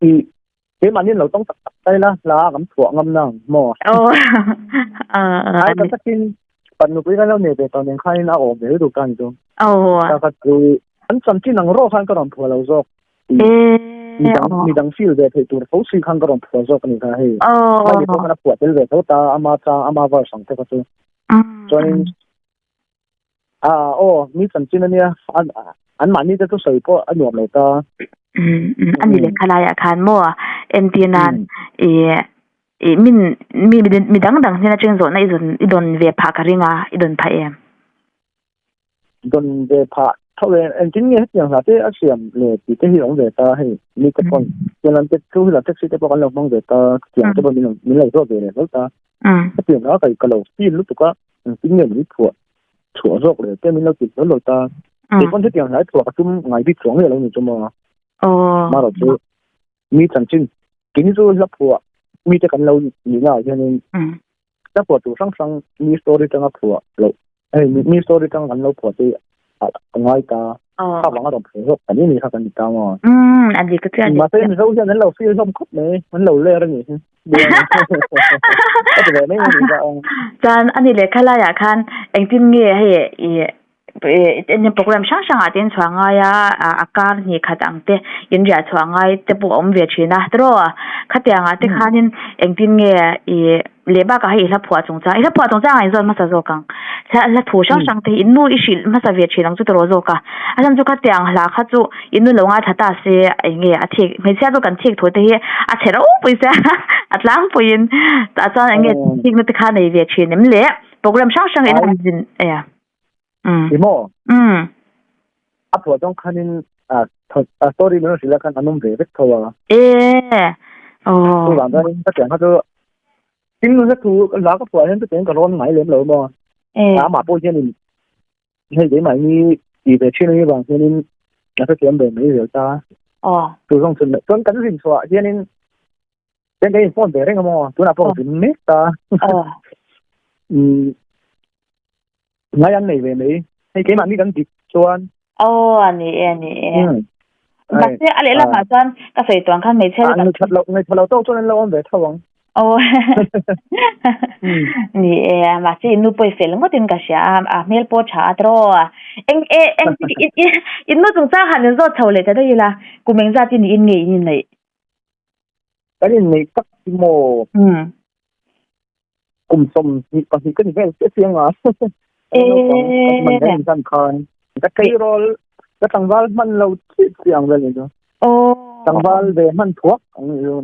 i keimah nin lo tawng tak tak tai la hla kan phuah ngam nang maw. Ai ka takin pan nupui kan lo nei ve tawh nen khanin a awm ve lutuk ta ni chu. Ta kha chu an chanchin ang rawh khan ka rawn phuah lo zawk. Mi dang feel ve theih tur tho si khan ka rawn phuah zawk a ni kha hei. Mai pawh khan a phuah tel ve tho ta ama chang ama verse ang te kha chu. Chuanin A aw, mi chanchin a nia, an mahni te chu sawi pawh a nuam lo ta. A ni leh khalaiah khan maw entir nan i i min mi mi dang dang hnen atang zawhna i zawn i dawn ve phah ka ring a, i dawn phah em? Dawn ve phah tho e, engtin nge hetiang hla te a siam le tih te hi a awm ve ta hei mi te pawn tiang lam te two wheeler taxi te pawh kan lo hmang ve ta tiang te pawh min lo min lo zawt ve leh hlawl ta. Hetiang hla ka lo feel lutuk a. Engtin nge min phuah chhuah zawk leh te min lo ti hlawl lo ta. Kei pawn hetiang hlai chhuah ka tum ngai bik chuang miah lo ni chu maw. Marawh chu mi chanchin keini chu hla phuah mite kan lo nihna ah hianin hla phuah tur hrang hrang mi story tanga phuah loh hei mi story tanga kan lo phuah te a ngai ta kha vang a rawn phuah zawk kan ni kha kan ti ta maw. Mahse Mizo hian an lo feel hlawm khawp mai an lo ler a nih hi. Chuan a ni leh khalaiah khan engtin nge hei ih eng program hrang hrangah te in chhuah ngai a a kar hnih khat ang te in riah chhuah ngai te pawh a awm ve thin a tiraw khatiangah te khanin engtin nge ih leh bakah hei i hla phuah chungchang i hla phuah chungchang ah inzawt hmasa zawk ang hla hla thu hrang hrang te hi in nu i hrilh hmasa ve thin ang chu tiraw zawk a a chhan chu khatiang hla kha chu in nu lo ngaithla ta se eng nge a thik hmeichhia chu kan thik thu te hi a chhe ropui sia a tlangpuiin tah chuan eng nge thikna te kha nei ve thin em le program hrang hrang in han zin e I maw a phuah zawng khanin a story min rawn hrilh a khan an awm ve vek tho a e aw chuvang chuanin ka tiang kha chu tin hla thu hla ka phuah hian chutiang ka rawn ngai lem lo maw amah pawh hianin hei keimahni tih ve thin anih vang hianin a hrethiam ve mai zel ta chu zawng chhun chuan kan rin chhuah hianin Chuan kan in phone ve reng a maw tunah pawh ka zin mek ta ngai an nei ve mai hei keimahni kan dik chuan Aw a ni e a ni e mahse a lehlamah chuan ka sawi tuang khan hmeichhia te kan that loh ngaihthla lo tawk chuan an lo awm ve tho ang aw ni e mahse in nu pawh i fel ngawtin ka hria a a hmel pawh a tha a tiraw eng e eng in nu chungchang han inzawt chho leh ta daih ila kum engzat in in nge in inneih Kan inneih tak hi maw? Kum 22 ka ni vel chiah chiang a. Naupang ka hman khan ka tleirawl ka tlangval hman lo chiah chiah ang vel ni chu. Tlangval ve hman thuak ang ni chu.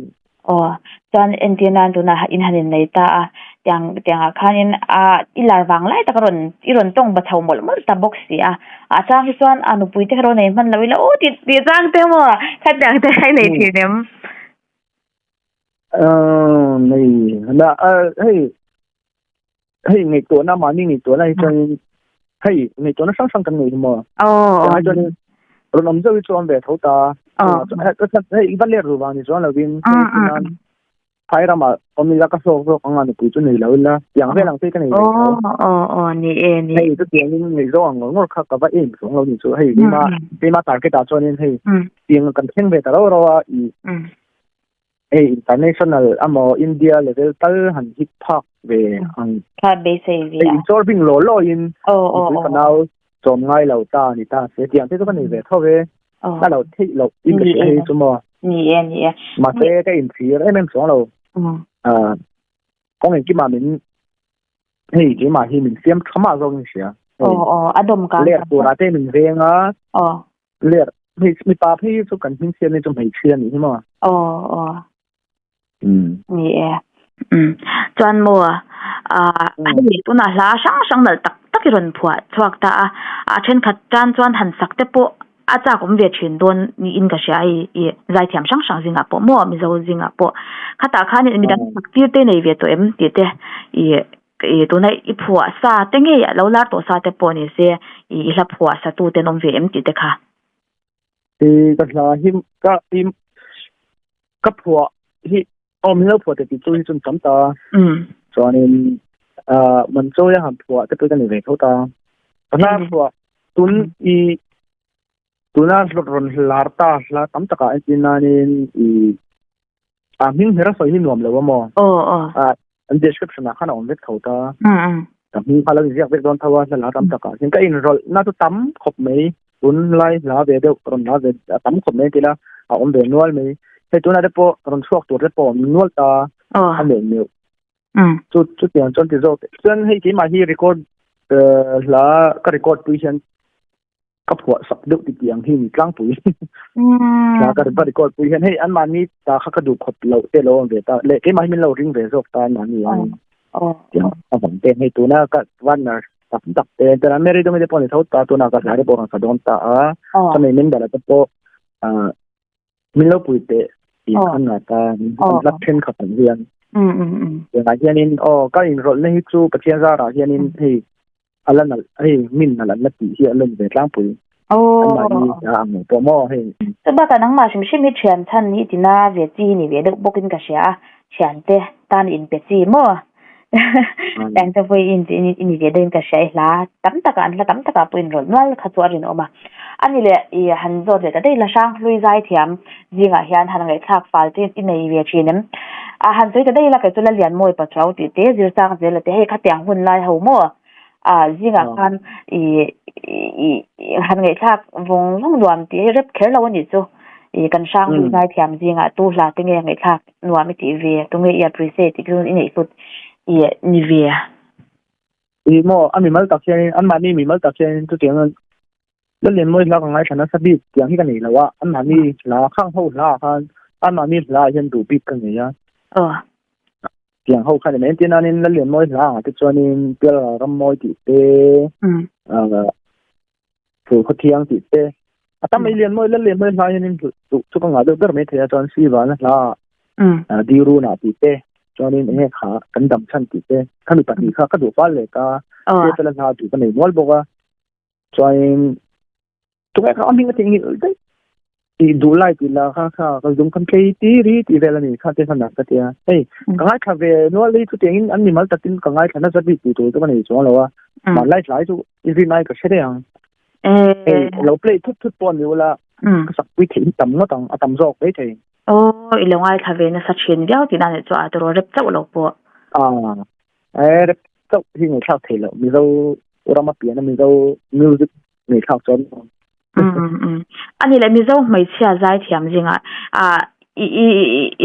Aw, chuan entir nan tunah in han innei ta a, tiang tiangah khanin a i lar vang lai tak a rawn i rawn tawng ba chho mawlh mawlh ta bawk si a, a chang hi chuan a nupui te kha rawn nei hman lo ila aw tih tih chang te maw khatiang te kha i nei thin em? Nei na hei hei ngaihtuahna mahni ngaihtuahna hi chuan hei ngaihtuahna hrang hrang kan nei hi maw? Aw Tiang chuan rawn awm zeuh hi chu awm ve tho ta. Hei i va let ru vang ni chuan lovin hei chuan Phai ramah awm ila ka hlawk zawk anga nupui chu nei lo ila tiang vel ang te ka nei ve tho. Aw aw ni e ni. Hei chu tiangin ngaih zawk ang ngawr ngawr kha ka va em chuang lo ni chu hei keima keima target ah chuanin hei tiang kan thleng ve ta rau rau a i hei international amaw India level tal han hit phak ve ang. Kha beisei ve a. Hei inchawr bing law law in nupui fanau chawm ngai lo ta ni ta se tiang te chu ka nei ve tho ve. Ka lo theih loh in ka hria hei chu maw. Ni e ni e. Mahse ka inchhir em em chuang lo. Kawng engkimah min hei keimah hi min siam tha mah zawk in hria. Aw aw a dawm kang. Ler turah te min veng a. Aw. Ler mipa phei chu kan hming siam hi chu hmeichhia nih hi maw. Aw aw. Ni e. Chuan maw ah hei tunah hla hrang hrang nalh tak tak i rawn phuah chhuak ta a, a thenkhat tan chuan han sak te pawh a chak awm ve thin dawn niin ka hria hei i zaithiam hrang hrang zingah pawh maw Mizo zingah pawh khatah khan midang sak tir te nei ve tawh em tih te i i tuna i phuah sa te ngei a lo lar tawh sa te pawh ni se i hla phuah sa tu te an awm ve em tih te kha. I ka hla hi ka i ka phuah hi aw min lo phuah te tih chu hi chun tam ta chuanin man chawi a han phuah te pawh ka ni ve tho ta ka hla phuah tun i tuna rawn lar ta hla tam takah entir nanin i a hming hmera sawi hi nuam lo a maw an description ah khan a awm vek tho ta ka hming kha lo inziak vek dawn tho a hla lar tam takah hian ka inrawlh na chu tam khawp mai tun lai hla ve deuh rawn hla ve a tam khawp mai tila a awm ve nual mai hei tunah te pawh rawn chhuak tur te pawh a awm nual ta a neuh neuh chu chutiang chuan ti zawk chuan hei keimah hi record hla ka record pui hian ka phuah sak deuh ti tih ang hi ni tlangpui hla ka va record pui hian hei anmahni ta kha ka duh khawp loh te lo awm ve ta leh keimah hi min lo ring ve zawk ta anmahni ang tiang a vang te hei tuna ka partner tak tak te tuna Mary Dawmi te pawh ni tho ta tuna ka hla te pawh rawn sa dawn ta a chumi member te pawh min lo pui teh tih an ngah ta an hlat thenkhat ang hian tiangah hianin aw ka inrawlhna hi chu Pathian zarah hianin hei a la nalh hei min nalh an la tih hi a lawm ve tlangpui. Anmahni a ang pawh maw hei. Chu bakah nangmah hrim hrim hi thian chhan hi tina ve chi hi ni ve deuh bawkin ka hria a, thiante tan inpe chi maw? Thiante pawh i ni ve deuhin ka hria i hla tam takah an hla tam takah pawh inrawlh nual kha chu a rinawm a. A ni leh i han zawt leh ta daih la Hranghlui zaithiam zingah hian han ngaihthlak fal te i nei ve thin em? A han sawi ta daih la kei chu Lalianmawi Pachuau tih te zir chang zel a te hei khatiang hun lai ho maw? A zingah khan i i han ngaihthlak vawng vawng nuam tih hi rep kher lo a nih chu. I kan hrang hlui zaithiam zingah tu hla te nge ngaihthlak nuam i tih ve, tu nge i appreciate tih chu i ngaihhlut i ni ve. I maw a mimal tak hianin anmahni mimal tak hianin chutiang Lallianmawi hla ka ngaithla nasa bik tiang hi ka nei lo a, anmahni hla khang ho hla ah khan anmahni hla ah hian duh bik ka nei a. Aw. Tiang ho khan em entir nanin Lallianmawi hla ah te chuanin Pialral Rammawi tih te, Phulkhawthiang tih te, a tam mai Lianmawi Lallianmawi hla hianin duh chu ka ngah deuh ber mai thei a, chuan Sivana hla ah Diruna tih te, chuanin enge kha kan dam chhan tih te, khami pahnih kha ka duh fal leh ta, Sefela hla duh ka nei nual bawk a. Chuanin tunge kha a hming a theihnghilh daih tih duh lai tih lah kha kha ka zum khan tlei ti ri tih vel a ni kha te khan ka ti a. Hei ka ngaithla ve nual hi chutiangin an mimal takin ka ngaithla nasa bik tih tur chu ka nei chuang lo a. Hmanlai tlai chu i rin ai ka hre daih ang. Hei lo play thut thut pawh ni ula ka sak pui theih hi tam ngawt ang a tam zawk mai thei. Aw i lo ngaithla ve nasa thin viau tihna nih chu a tawrh rep chauh lo pawh. A rep chauh hi ngaihthlak thei loh Mizo rama pian a Mizo music ngaihthlak chuan A ni leh Mizo hmeichhia zaithiam zingah ah i i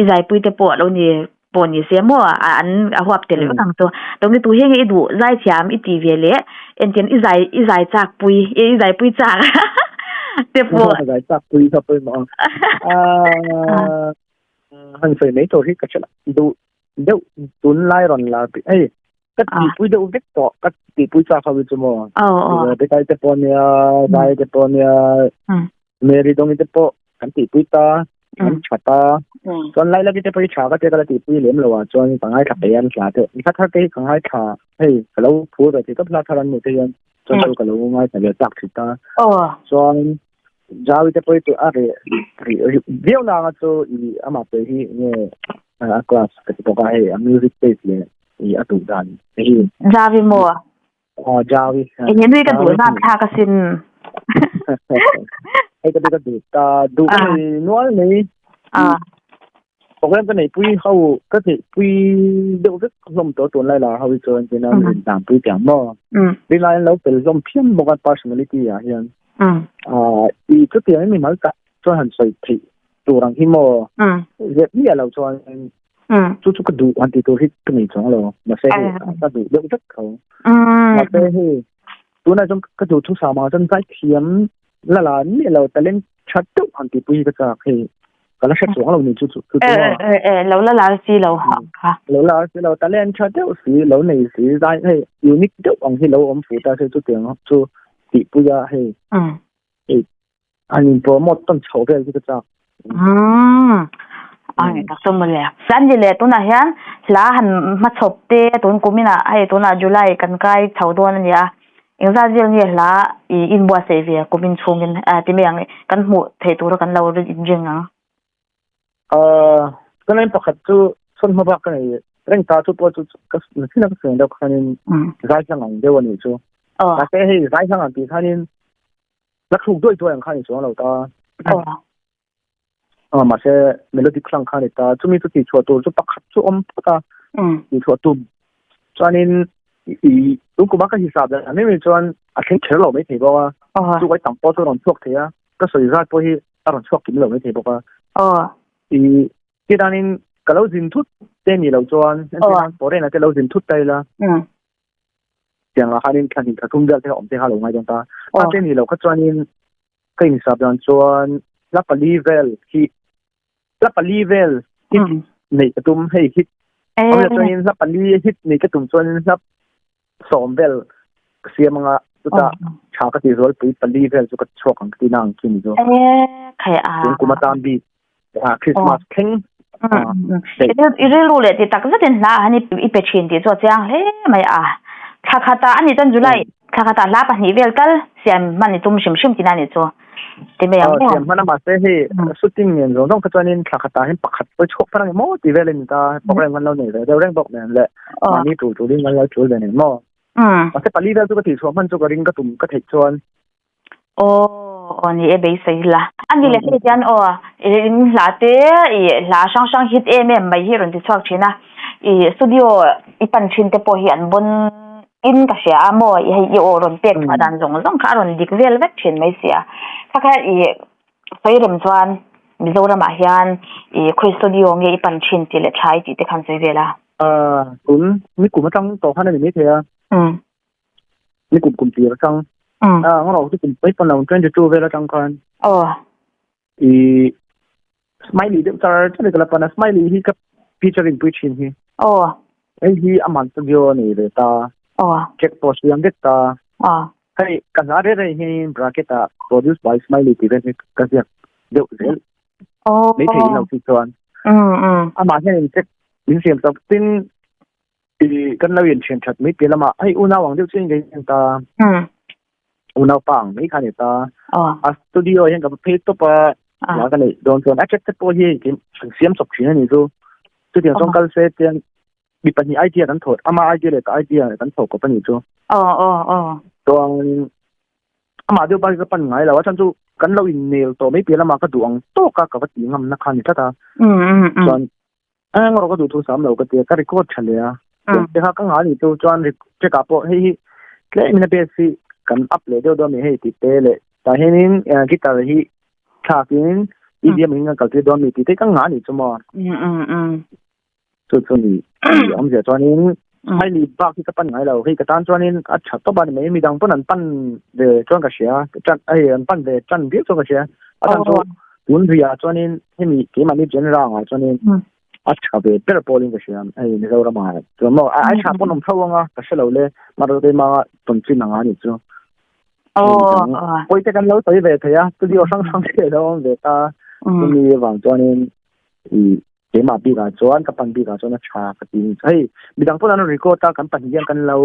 i zaipui te pawh lo ni pawh ni se maw an a huap tel vek ang chu. Tawng ni tu hi nge i duh zaithiam i ti ve leh engtin i zai i zai chak pui i zaipui chak te pawh. Zai chak pui kha pawimawh a. Han sawi mai tur hi ka hre lo duh deuh tunlai rawn lar pi hei ka tihpui deuh vek tawh ka tihpui chak ho hi chu maw Rebecca te pawh nia Zai te pawh nia Mary Dongi te pawh kan tihpui ta kan tha ta chuan Lailaki te pawh hi tha ka tia ka la tihpui lem lo ah chuan ka ngaithla peih a an hla te hla thar te hi ka ngaithla hei ka lo phur ve thei tawp hla thar an nih te hian chuan chu ka lo ngaithla ve chak thin ta chuan Jawi te pawh hi chu a reh rih viau na anga chu i amah pawh hi nge a class ka ti bawk a hei a music taste leh i a duh dan te hi. Jawi maw? Aw Jawi. Enge nui ka duh zat thlak asin. Hei ka ka duh ta duh ka nei nual mai. Ah. Program ka neihpui ho ka neihpui deuh vek hlawm tawh tunlai lar ho hi chuan tin an rin dan pui piang maw. Rinlai an lo pel hlawm phian bawk a personality ah hian. Ah i chutiang in mimal tak chuan han sawi theih tur ang hi maw. Zep miah lo chuan chu chu ka duh han tih tur hi ka nei chuang lo. Mahse hei ka duh deuh vek tho. Mahse hei tunah chuan ka duh thusam ah chuan zaithiam la la miah lo talent tha deuh han tihpui hi ka chak hei. Ka la hre chuang lo ni chu chu chu chu e e lo la lar si lo ha kha lo lar si lo talent tha deuh si lo nei si zai hei unique deuh ang hi lo awm fu ta se chu tiang chu tih puia hei hei an in promote tawn chho vel chu ka chak ai tak chu mawle san ni le tunah hian hla han hmachhawp te tun kumina hei tunah July kan kai chho dawn ania Engzat vel nge hla i inbuatsaih ve kum inchhungin ti mai ang kan hmuh theih tura kan lo inring ang? Ka line pakhat chu sawn hma bak ka nei reng ta chu pawh chu ka nachin a ka sawi deuh khanin zai hlang ang deuh a nih chu. Mahse hei zai hlang ang tih khanin la thluk duai duai ang khan in chuang lo ta. Mahse melodic hlang kha a ni ta. Chumi chu tihchhuah tur chu pakhat chu awm phawt a, tihchhuah tum. Chuanin i tun kuma ka hisap dan em em chuan a thleng kher lo maithei bawk a. Chu kai tam pawh chu a rawn chhuak thei a, ka sawi zat pawh hi a rawn chhuak kim lo maithei bawk a. I ti danin ka lo zin thut te ni lo chuan foreign ah te lo zin thut ta ila. Tiang ah khanin thla hnih thla thum vel te kha awm te kha lo ngai dawn ta. A te ni lo kha chuanin ka insap dan chuan hla pali vel hi hla pali vel hit neih ka tum hei hit awmzia chuanin hla pali hit neih ka tum chuanin hla sawm vel ka siam anga chutah tha ka tih zualpui pali vel chu ka chhuak ang ka tihna ang khi ni chu. Tun kum atan bik Christmas thleng I rilru leh ti tak zetin hla han i pe thin tih chu a chiang hle mai a. Thla khatah a nih chuan July thla khatah hla pahnih vel tal Siam hman i tum hrim hrim tina ni chu. Ti mai ang maw? Siam hman a mahse hei shooting nen zawng zawng kha chuanin thla khatah hian pakhat pawh chhuak far ang maw ti velin ta program kan lo nei ve deuh reng bawk nen leh mahni tul tulin kan lo tul ve nen maw. Mahse pali vel chu ka tihchhuah hman chu ka ring ka tum ka theih chuan. Aw aw ni e beisei la. A ni leh hei hian aw in hla te i hla hrang hrang hit em em mai hi rawn ti chhuak thin a. I studio i pan thin te pawh hi an bawn in ka hria a maw hei i aw rawn pek chhuah dan zawng zawng kha a rawn dik vel vek thin mai sia. Kha kha i sawi rem chuan Mizoram ah hian i khawi studio nge i pan thin tih leh thlai tih te khan sawi vel a. Tun nikum atang tawh khan a ni maithei a. Nikum kum tir atang. Ngawrh chu kum paih pawn lo 22 vel atang khan. I Smiley deuh char char ka la pan a Smiley hi ka featuring pui thin hi. Aw. Hei hi aman studio a nei ve ta. Aw. Check post siam vek ta. Aw. Hei ka hla reh reh hi bracket ah produced by Smiley tih vel hi ka ziak deuh zel. Aw. Mai thei in lo tih chuan. Um um. Amah hian in check min siam sak tin i kan lo in thian that mai piah lamah hei unau ang deuh chiah in ka in ta. Um. Unaupa ang mai kha a ni ta. A studio hian ka va phei tawp a, hla ka neih dawn chuan a track te pawh hi kan siam chawp thin a ni chu. Chutiang chuan kal se chuan mi pahnih idea kan thawh, ama idea leh ka idea kan thawh kawp a ni chu. Chuan amah deuh bak hi ka pan ngai lo a, chhan chu kan lo innel tawh mai piah lamah ka duh ang tawk a ka va tih ngamna kha a ni tlat a. Chuan Eng erawh ka duh thu sam lo ka ti a, ka record tha leh a. Te kha ka ngah anih chu chuan check ah pawh hei hi tlem in a bass hi kan up leh deuh dawn a ni hei tih te leh tah hianin guitar hi thlak in EDM in kan kal tir dawn a ni tih te ka ngah anih chu maw. Chu chu ni awmzia chuanin Smiley bak hi ka pan ngai lo hei ka tan chuanin a tha tawp a ni mai midang pawn an pan ve chuan ka hria hei an pan ve tan viau chuan ka hria a chhan chu Tun riah chuanin hemi keimahni genre angah chuanin a tha ve ber pawlin ka hria hei Mizoramah chuan maw a tha pawn awm tho anga ka hre lo le mahse keimah tawn chin anga ni chu pawite kan lo sawi ve thei a studio hrang hrang te lo awm ve ta chumi avang chuanin i keimah bikah chuan ka pan bikah chuan a tha ka ti hei midang pawn an record a kan pahnih hian kan lo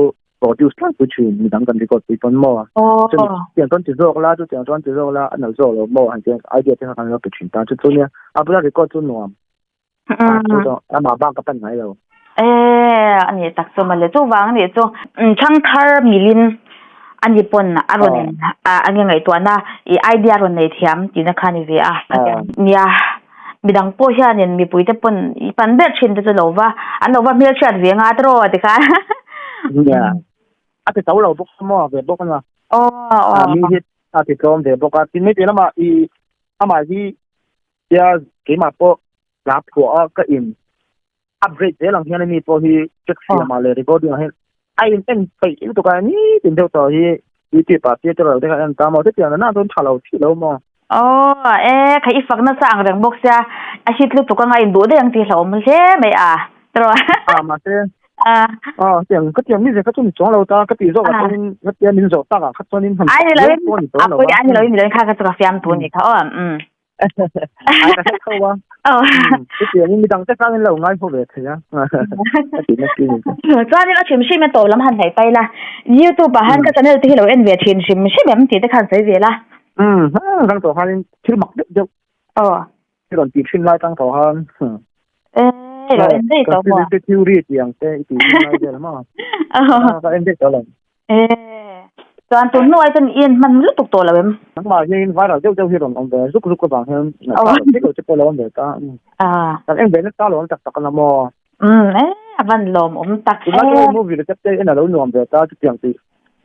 produce tlangpui pui thin midang kan record pui pawn maw chumi tiang chuan ti zawk la chu tiang chuan ti zawk la a nalh zawk lo maw han tiang idea te kha kan lo pe thin ta chu chu nia a bula record chu nuam chu chu amah bak ka pan ngai lo e ani tak chu male chu wang ni chu thangthar milin ani pawn a rawn a nge ngaihtuahna i idea rawn nei thiam tihna kha ni ve a nia midang pawh hianin mipui te pawn i pan ber thin te chu lo va an lo va hmelhriat ve nga tiraw tikhan nia a ti to lo bawk maw ve bawk a aw mi hi a ti tlawm ve bawk a tin mai piah lamah i amah hi tia keimah pawh hla phuah a ka in upgrade zel ang hian ani pawh hi check siam ah leh recording ah hian a in en peih lutuk a nitin deuh tawh hi youtube ah theatre te kha en ta maw chutiang nana chuan tha lo thih lo maw. Aw e kha i fak nasa ang reng bawk sia a hit lutuk anga in duh daih ang tih hlauhawm hle mai a tiraw. A mahse a tiang ka tiang mi ze kha chu ni chuang lo ta ka tih zawk ah chuan ka tia min zawh tak ah kha chuan in han ai ni lo in a ni lo in ni lo in kha kha chu ka fiam tu ni kha aw um. Ai ka hre tho a. Chutiangin midang te khan in lo ngai haw ve thei a. A tih na thin. Chuanin a hrim hrim a tawp lam han hnaih pai la. YouTube ah han ka channel te hi lo en ve thin hrim hrim em tih te khan sawi ve la. Umm rang tawh khanin thil mak deuh deuh. Aw. I rawn tih thin lai tang tawh khan. E lo en daih tawh maw. Conspiracy theory tih ang te i tih thin lai vel maw. Ka en daih tawh lo. E chuan tun hnuai chuan i en hman lutuk tawh lo em? Nangmah hian viral deuh deuh hi rawn awm ve zuk zuk avang hian ngaihthlak thei lo che pawh lo awm ve ta. Kan en ve nasa lo tak tak a la maw? Umm e a van lawm awm tak e. Tunlai chu movie recap te en a lo nuam ve ta chutiang tih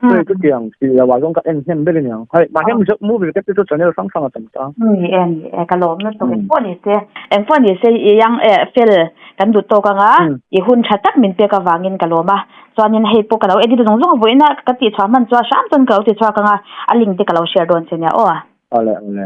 hei chutiang tih lo ah zawng ka en hnem ber a niang. Hei mahse movie recap te chu channel hrang hrang a tam ta. Ni e ni e ka lawm lutuk engpawh ni se engpawh ni se i yang e fel kan duh tawk anga i hun tha tak min pek avangin ka lawm a. Chuanin hei pawh ka lo edit zawng zawng a vawiin a ka tihchhuah hman chuan hram chuan ka lo tichhuak ang a, a link te ka lo share dawn che nia aw. Awle awle.